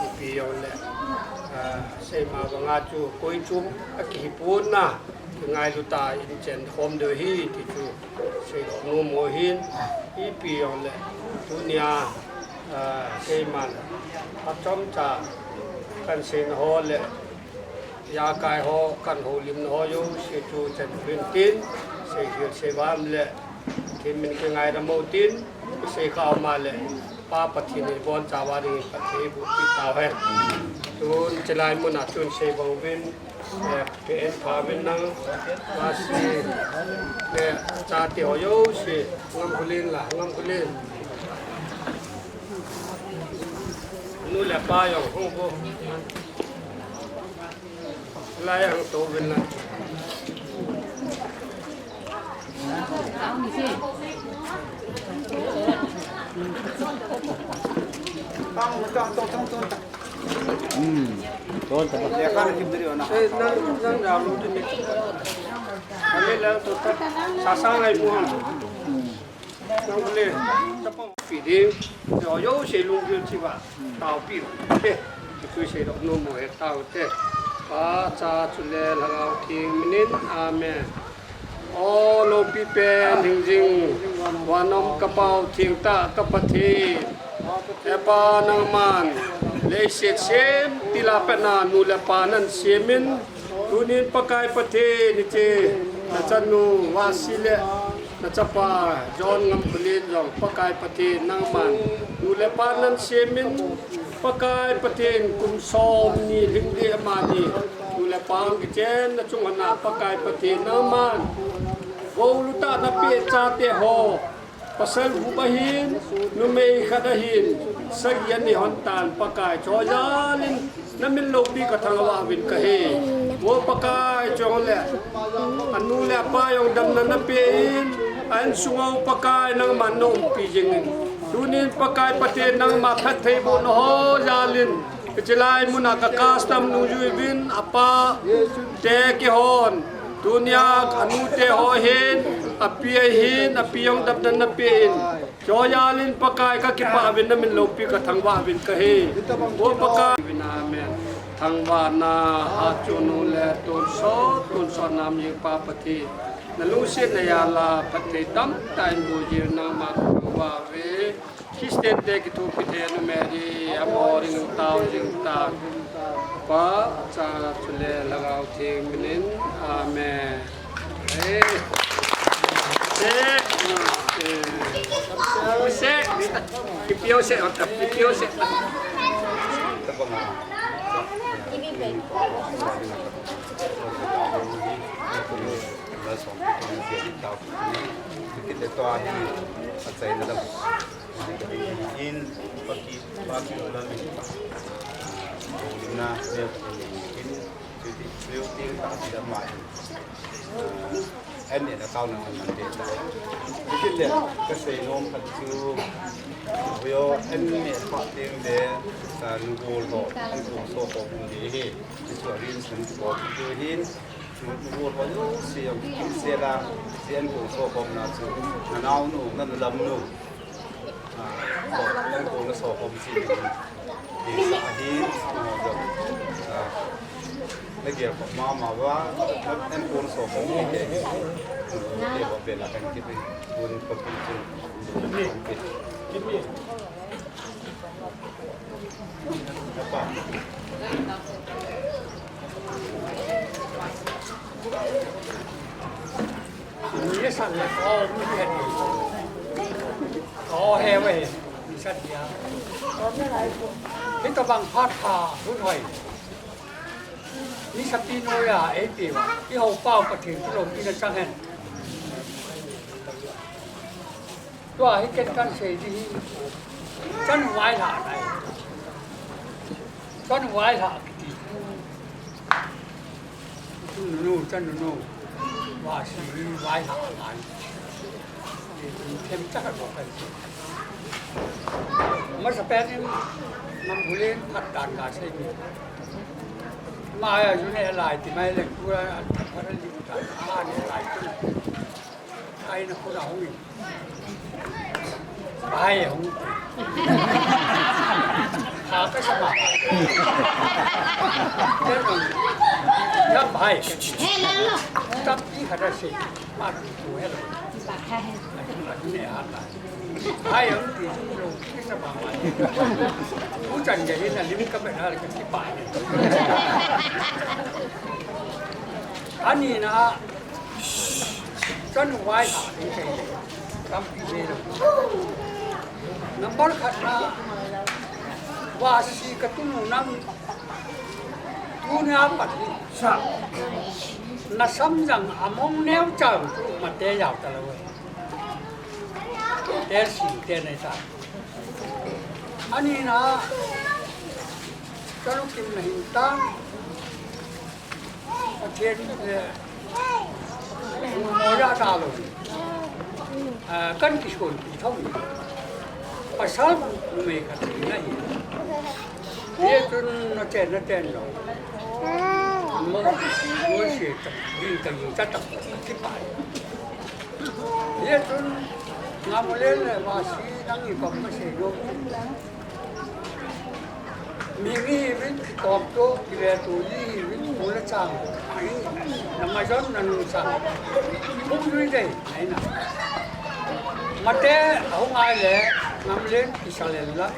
ipi jong le. Ah, sei ma vang a chu, koi chom, a kihi pon na, kingailu ta in chen khom deu hi, ti chu. Seidoh nom u hin, ipi jong le, tunia, ah, keiman, achomcha, kan seina ho le, jakai ho, kan houlimna ho jouse chu chan pin tin, seihil seivam le, thim min kingaidam u tin, sei kha um a le, Pa Pathen in ibonchauva dingin phatthei boh peh tau hen. Tun, chulai mun a chun sei bang uvin, Eh, P N Phamin nang, Masi, eh, chate ho jouse, Ngamkholen la, Ngamkholen. Nu le pa jong hung vo. Lai hung tou vin la. Tang, tang, tang, tang, tang. Hmm. Ton ta ba. Eh, nang, nang da lu tu ni. Ale la to ta. Sa sa ngai pu ham. Nang le. Ta pa. Pi ding. Yo, yo, sei lunggil chi ba. Tao pi. Eh, tu seidoh nom u he tao te. Pa, Cha, Chule, Lhagao Theng minin. Amen. O loupi pen hingjing, van um ka Pau thengtah ka Pathen. He Pa nangman, leiset semtil a pat a nu le pa nan semin, tunin Pakai Pathen hiche, na chanu Vasi le, na chapa John Ngamkholen jong Pakai Pathen nangman, nu le pa nan semin, Pakai Pathen kum som ni lhing ding amani, nu le pa hung kichen na chung a na Pakai Pathen nangman. Golu tah na peh chate ho, pasal gup ahin, numei khat ahin, sagi ani hon tan Pakai, chujal in na min loupi ka thangvah uvin ka he. O Pakai, chule, anu le apa jong damna na pe in, a insung u Pakai nangman na umpi jing in. Tunin Pakai Pathen nangma phattheibohna ho jal in, hiche lai mun a ka custom nungjui uvin, apa te kihon, tunia anu te ho hin, api ahin, api jong damna na pe in. Chujal in Pakai ka kipah uvin na min loupi ka thangvah uvin ka he. O Pakai. Amen. Thangvahna, hatchungnung le tonsot, tonsot nam jing Pa Pathen. Na lungsetna jal a phatthei tamtah in boh jing nangma ka thangvah uve. Christian te kithopi thei a nu Mary, amo ding tao jing ta. Pa, Cha, Chule, Lhagao Theng minin. Amen. Eh. Se. Eh. Se. Kipio se, kipio se. In, Ina, leo, in, chuti, leo, tin, ta, ti, da, ma, in. Ah, en, en, a, kau, na, man, man, te, ta. Chuti le, ka sei nom khat chu, yo, en, en, pa, tin, le, ah, nu, gol, ho, en, gol, so, ho, bung, le, he. Chu, a, rin, sun, ko, chu, hin. Nu, nu, gol, ho, yo, si, yo, kin, se, la, si, en, gol, so, ho, na, chu. Na, nao, nu, na, na, lam, nu. Ah, so, kong na so kong si ni. Ni sa hi, ah, so, ah, na gel ko ma ma wa, en kong so kong ni ke. Ke ko pe la kan ke pe, kun pa kun kun. Apa? Ni sa le ko ni ke. Ko he we, ni sa dia. Hita bang phat pha, hun hoi. Ni sa pi no ya, e pi wa. I ho pau Pathen, tu lo pi na chang hen. Tua hi ken kan sei di hi. Chan vai la nai. Chan vai la kiti. Nunu, chan nunu. Wa si vai la nai. Them chak a lo kan. Masa pen in nam bulen phat dan ka sei mi. Ma ya ju ne lai ti mai le ku a phat li ta. A ne lai. Ai na ku na hung in. Bai hung. Ha ka sa ma. Ya bai. He la lo. Tap ti ka da se. Ma tu tu he la. Ba ka he. Ne ha la. Bai hung ti lo. Ka sa ma ma. U chan ya na lim ka ba na ka ti bai. Ani na Chan vai ha ni kai. Tampi ve lo. Number khat na, wa si ka tunu nang, tunia pat ni. Sa. Na sam jang a mong neo chang tu ma te yau ta lo. Te si te nei ta. Ani na, ka lu kim na hin ta. Pathen, eh, mo ya ta lo. Ah, kan kison pi thong. Pasal me ka ti na hi. Ye tun na chen na chen lo. Mo, mo se ta, yin ta yin ta ta ki pa. Ye tun na mo le le wa si nang i pa ma se lo. Mi, mi, mi, kitom to, kive to, li, mi, mula chang. Ai, na ma jon na nu chang. Hung lui dei, ai na. Mate, hung ai le, ngam len, kisa len la.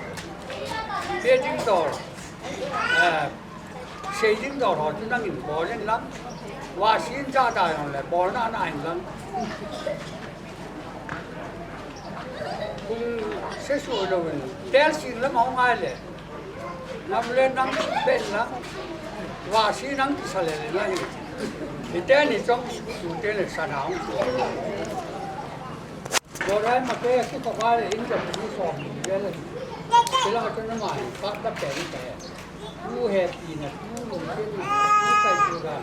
Pe ding dor. Eh, Sei ding dor ho chu nangin bol in lang. Wa sin ja da jong le bol na na in lang. Kung se su lo in. Tel sin lam hong ai le. Nam le nang ben lang. Wa si nang kisa le le na hi. Hi te ni chong su te le sa na hong su. Bol ai ma ke ki ko ba le in ja ni so le le. Ke la ka na ma ka ta pe ni pe. Tu hepina, tu lungkimna, tu kaitudan,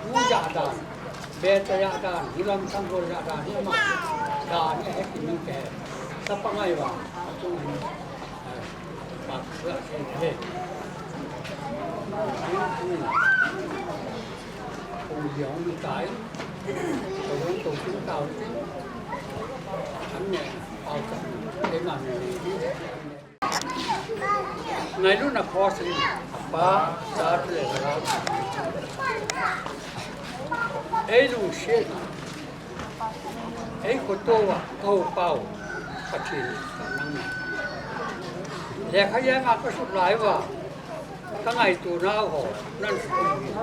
tu jahdan, beta jahdan, hilam sanggol jahdan, hima dan, eh, hepina ke. Sapa ngai wa, atung hin, eh, pak sua sin he. Kung liang ni tai, kung kung kung tau tin, an ne, au kan, eh, ma ne, Ngailutna cross in, Apa, Cha, le Lhagao. Ei lungset, ei khoto a, ka houpa u, Pathen nangma. Lekha jeng a ka sut lai uva, ka ngaito nau ho, nan sut in.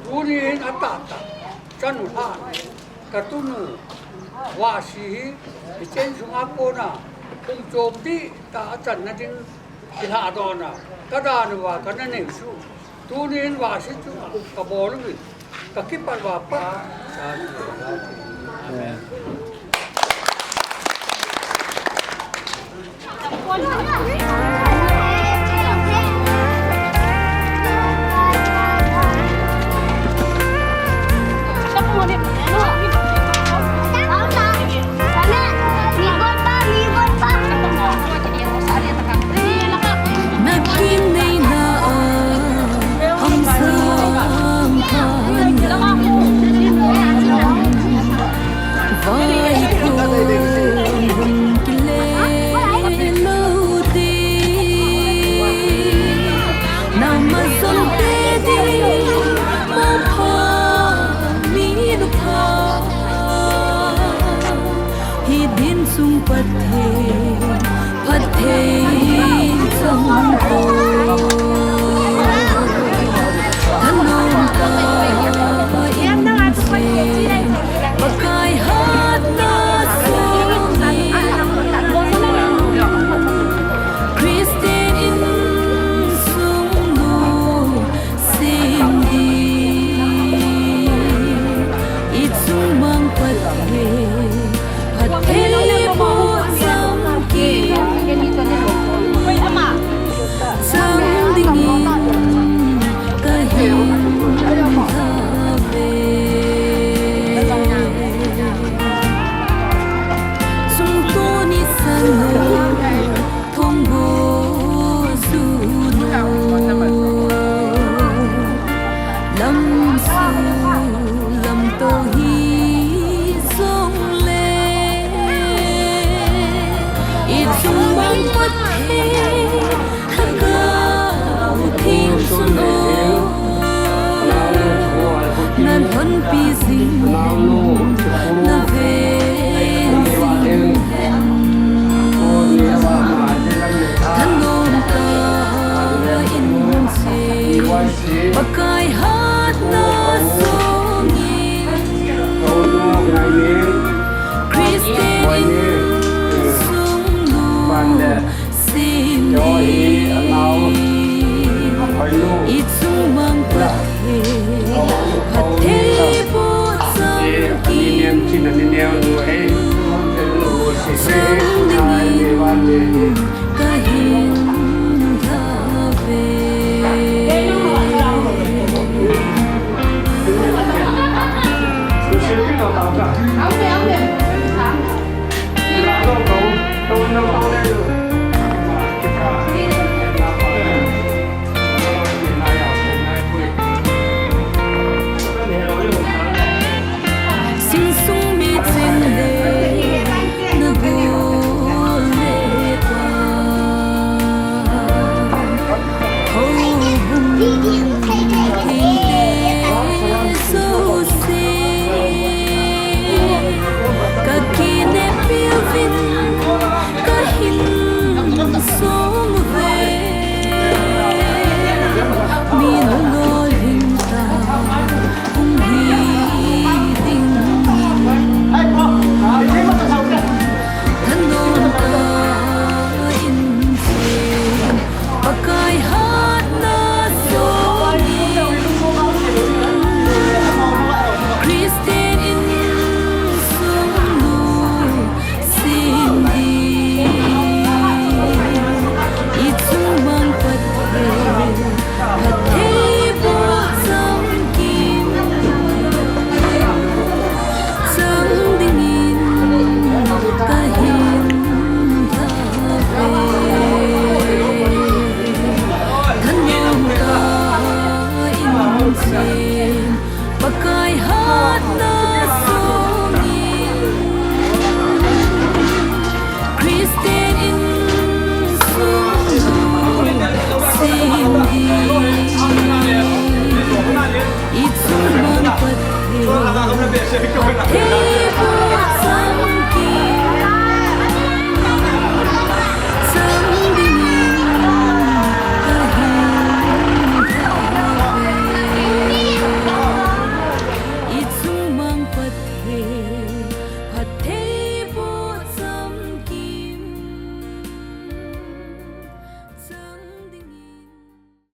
Tuni in atahtah, chanu lhan, ka tunu, Vahsi hi, hiche insunga kona, kum chom dihtah a channa ding, kilhadohna, ka dan uva, ka na nei chu. Tuni in Vahsi chu, ka bol uvin, ka kipat uva Pa, Cha, Lhagao. Amen. Pathen, Pathen chang ko. Thanom tah in che, Pakai hatna song in, Christian insung nu sem ding, i chung mang Pathen, Pathen boh cham kim chang dingin ka hin thave. Sum tuni sanu thong ho su nu, lam su lam to hi song le, i chung mang Pathen, Lhagao Theng sun o, na lhonpi jing, na ven jing hen. Thanom tah in che, Pakai hatna song in, Christian insung nu sem ding, i chung mang Pathen, Pathen boh cham kim chang dingin ka hin thave. Singsung mi ching le na gol le pa, houbung thengte jouse, ka kineppi uvin ka hin song uve. Mi lolhing tah hung hi dingin, thanom tah in che, Pakai hatna song in, Christian insung nu sem ding, i chung mang Pathen, Pathen boh cham kim chang dingin ka hin thave. Thanom tah in che, Pakai hatna song in, Christian insung nu sem ding, i chung mang Pathen, Pathen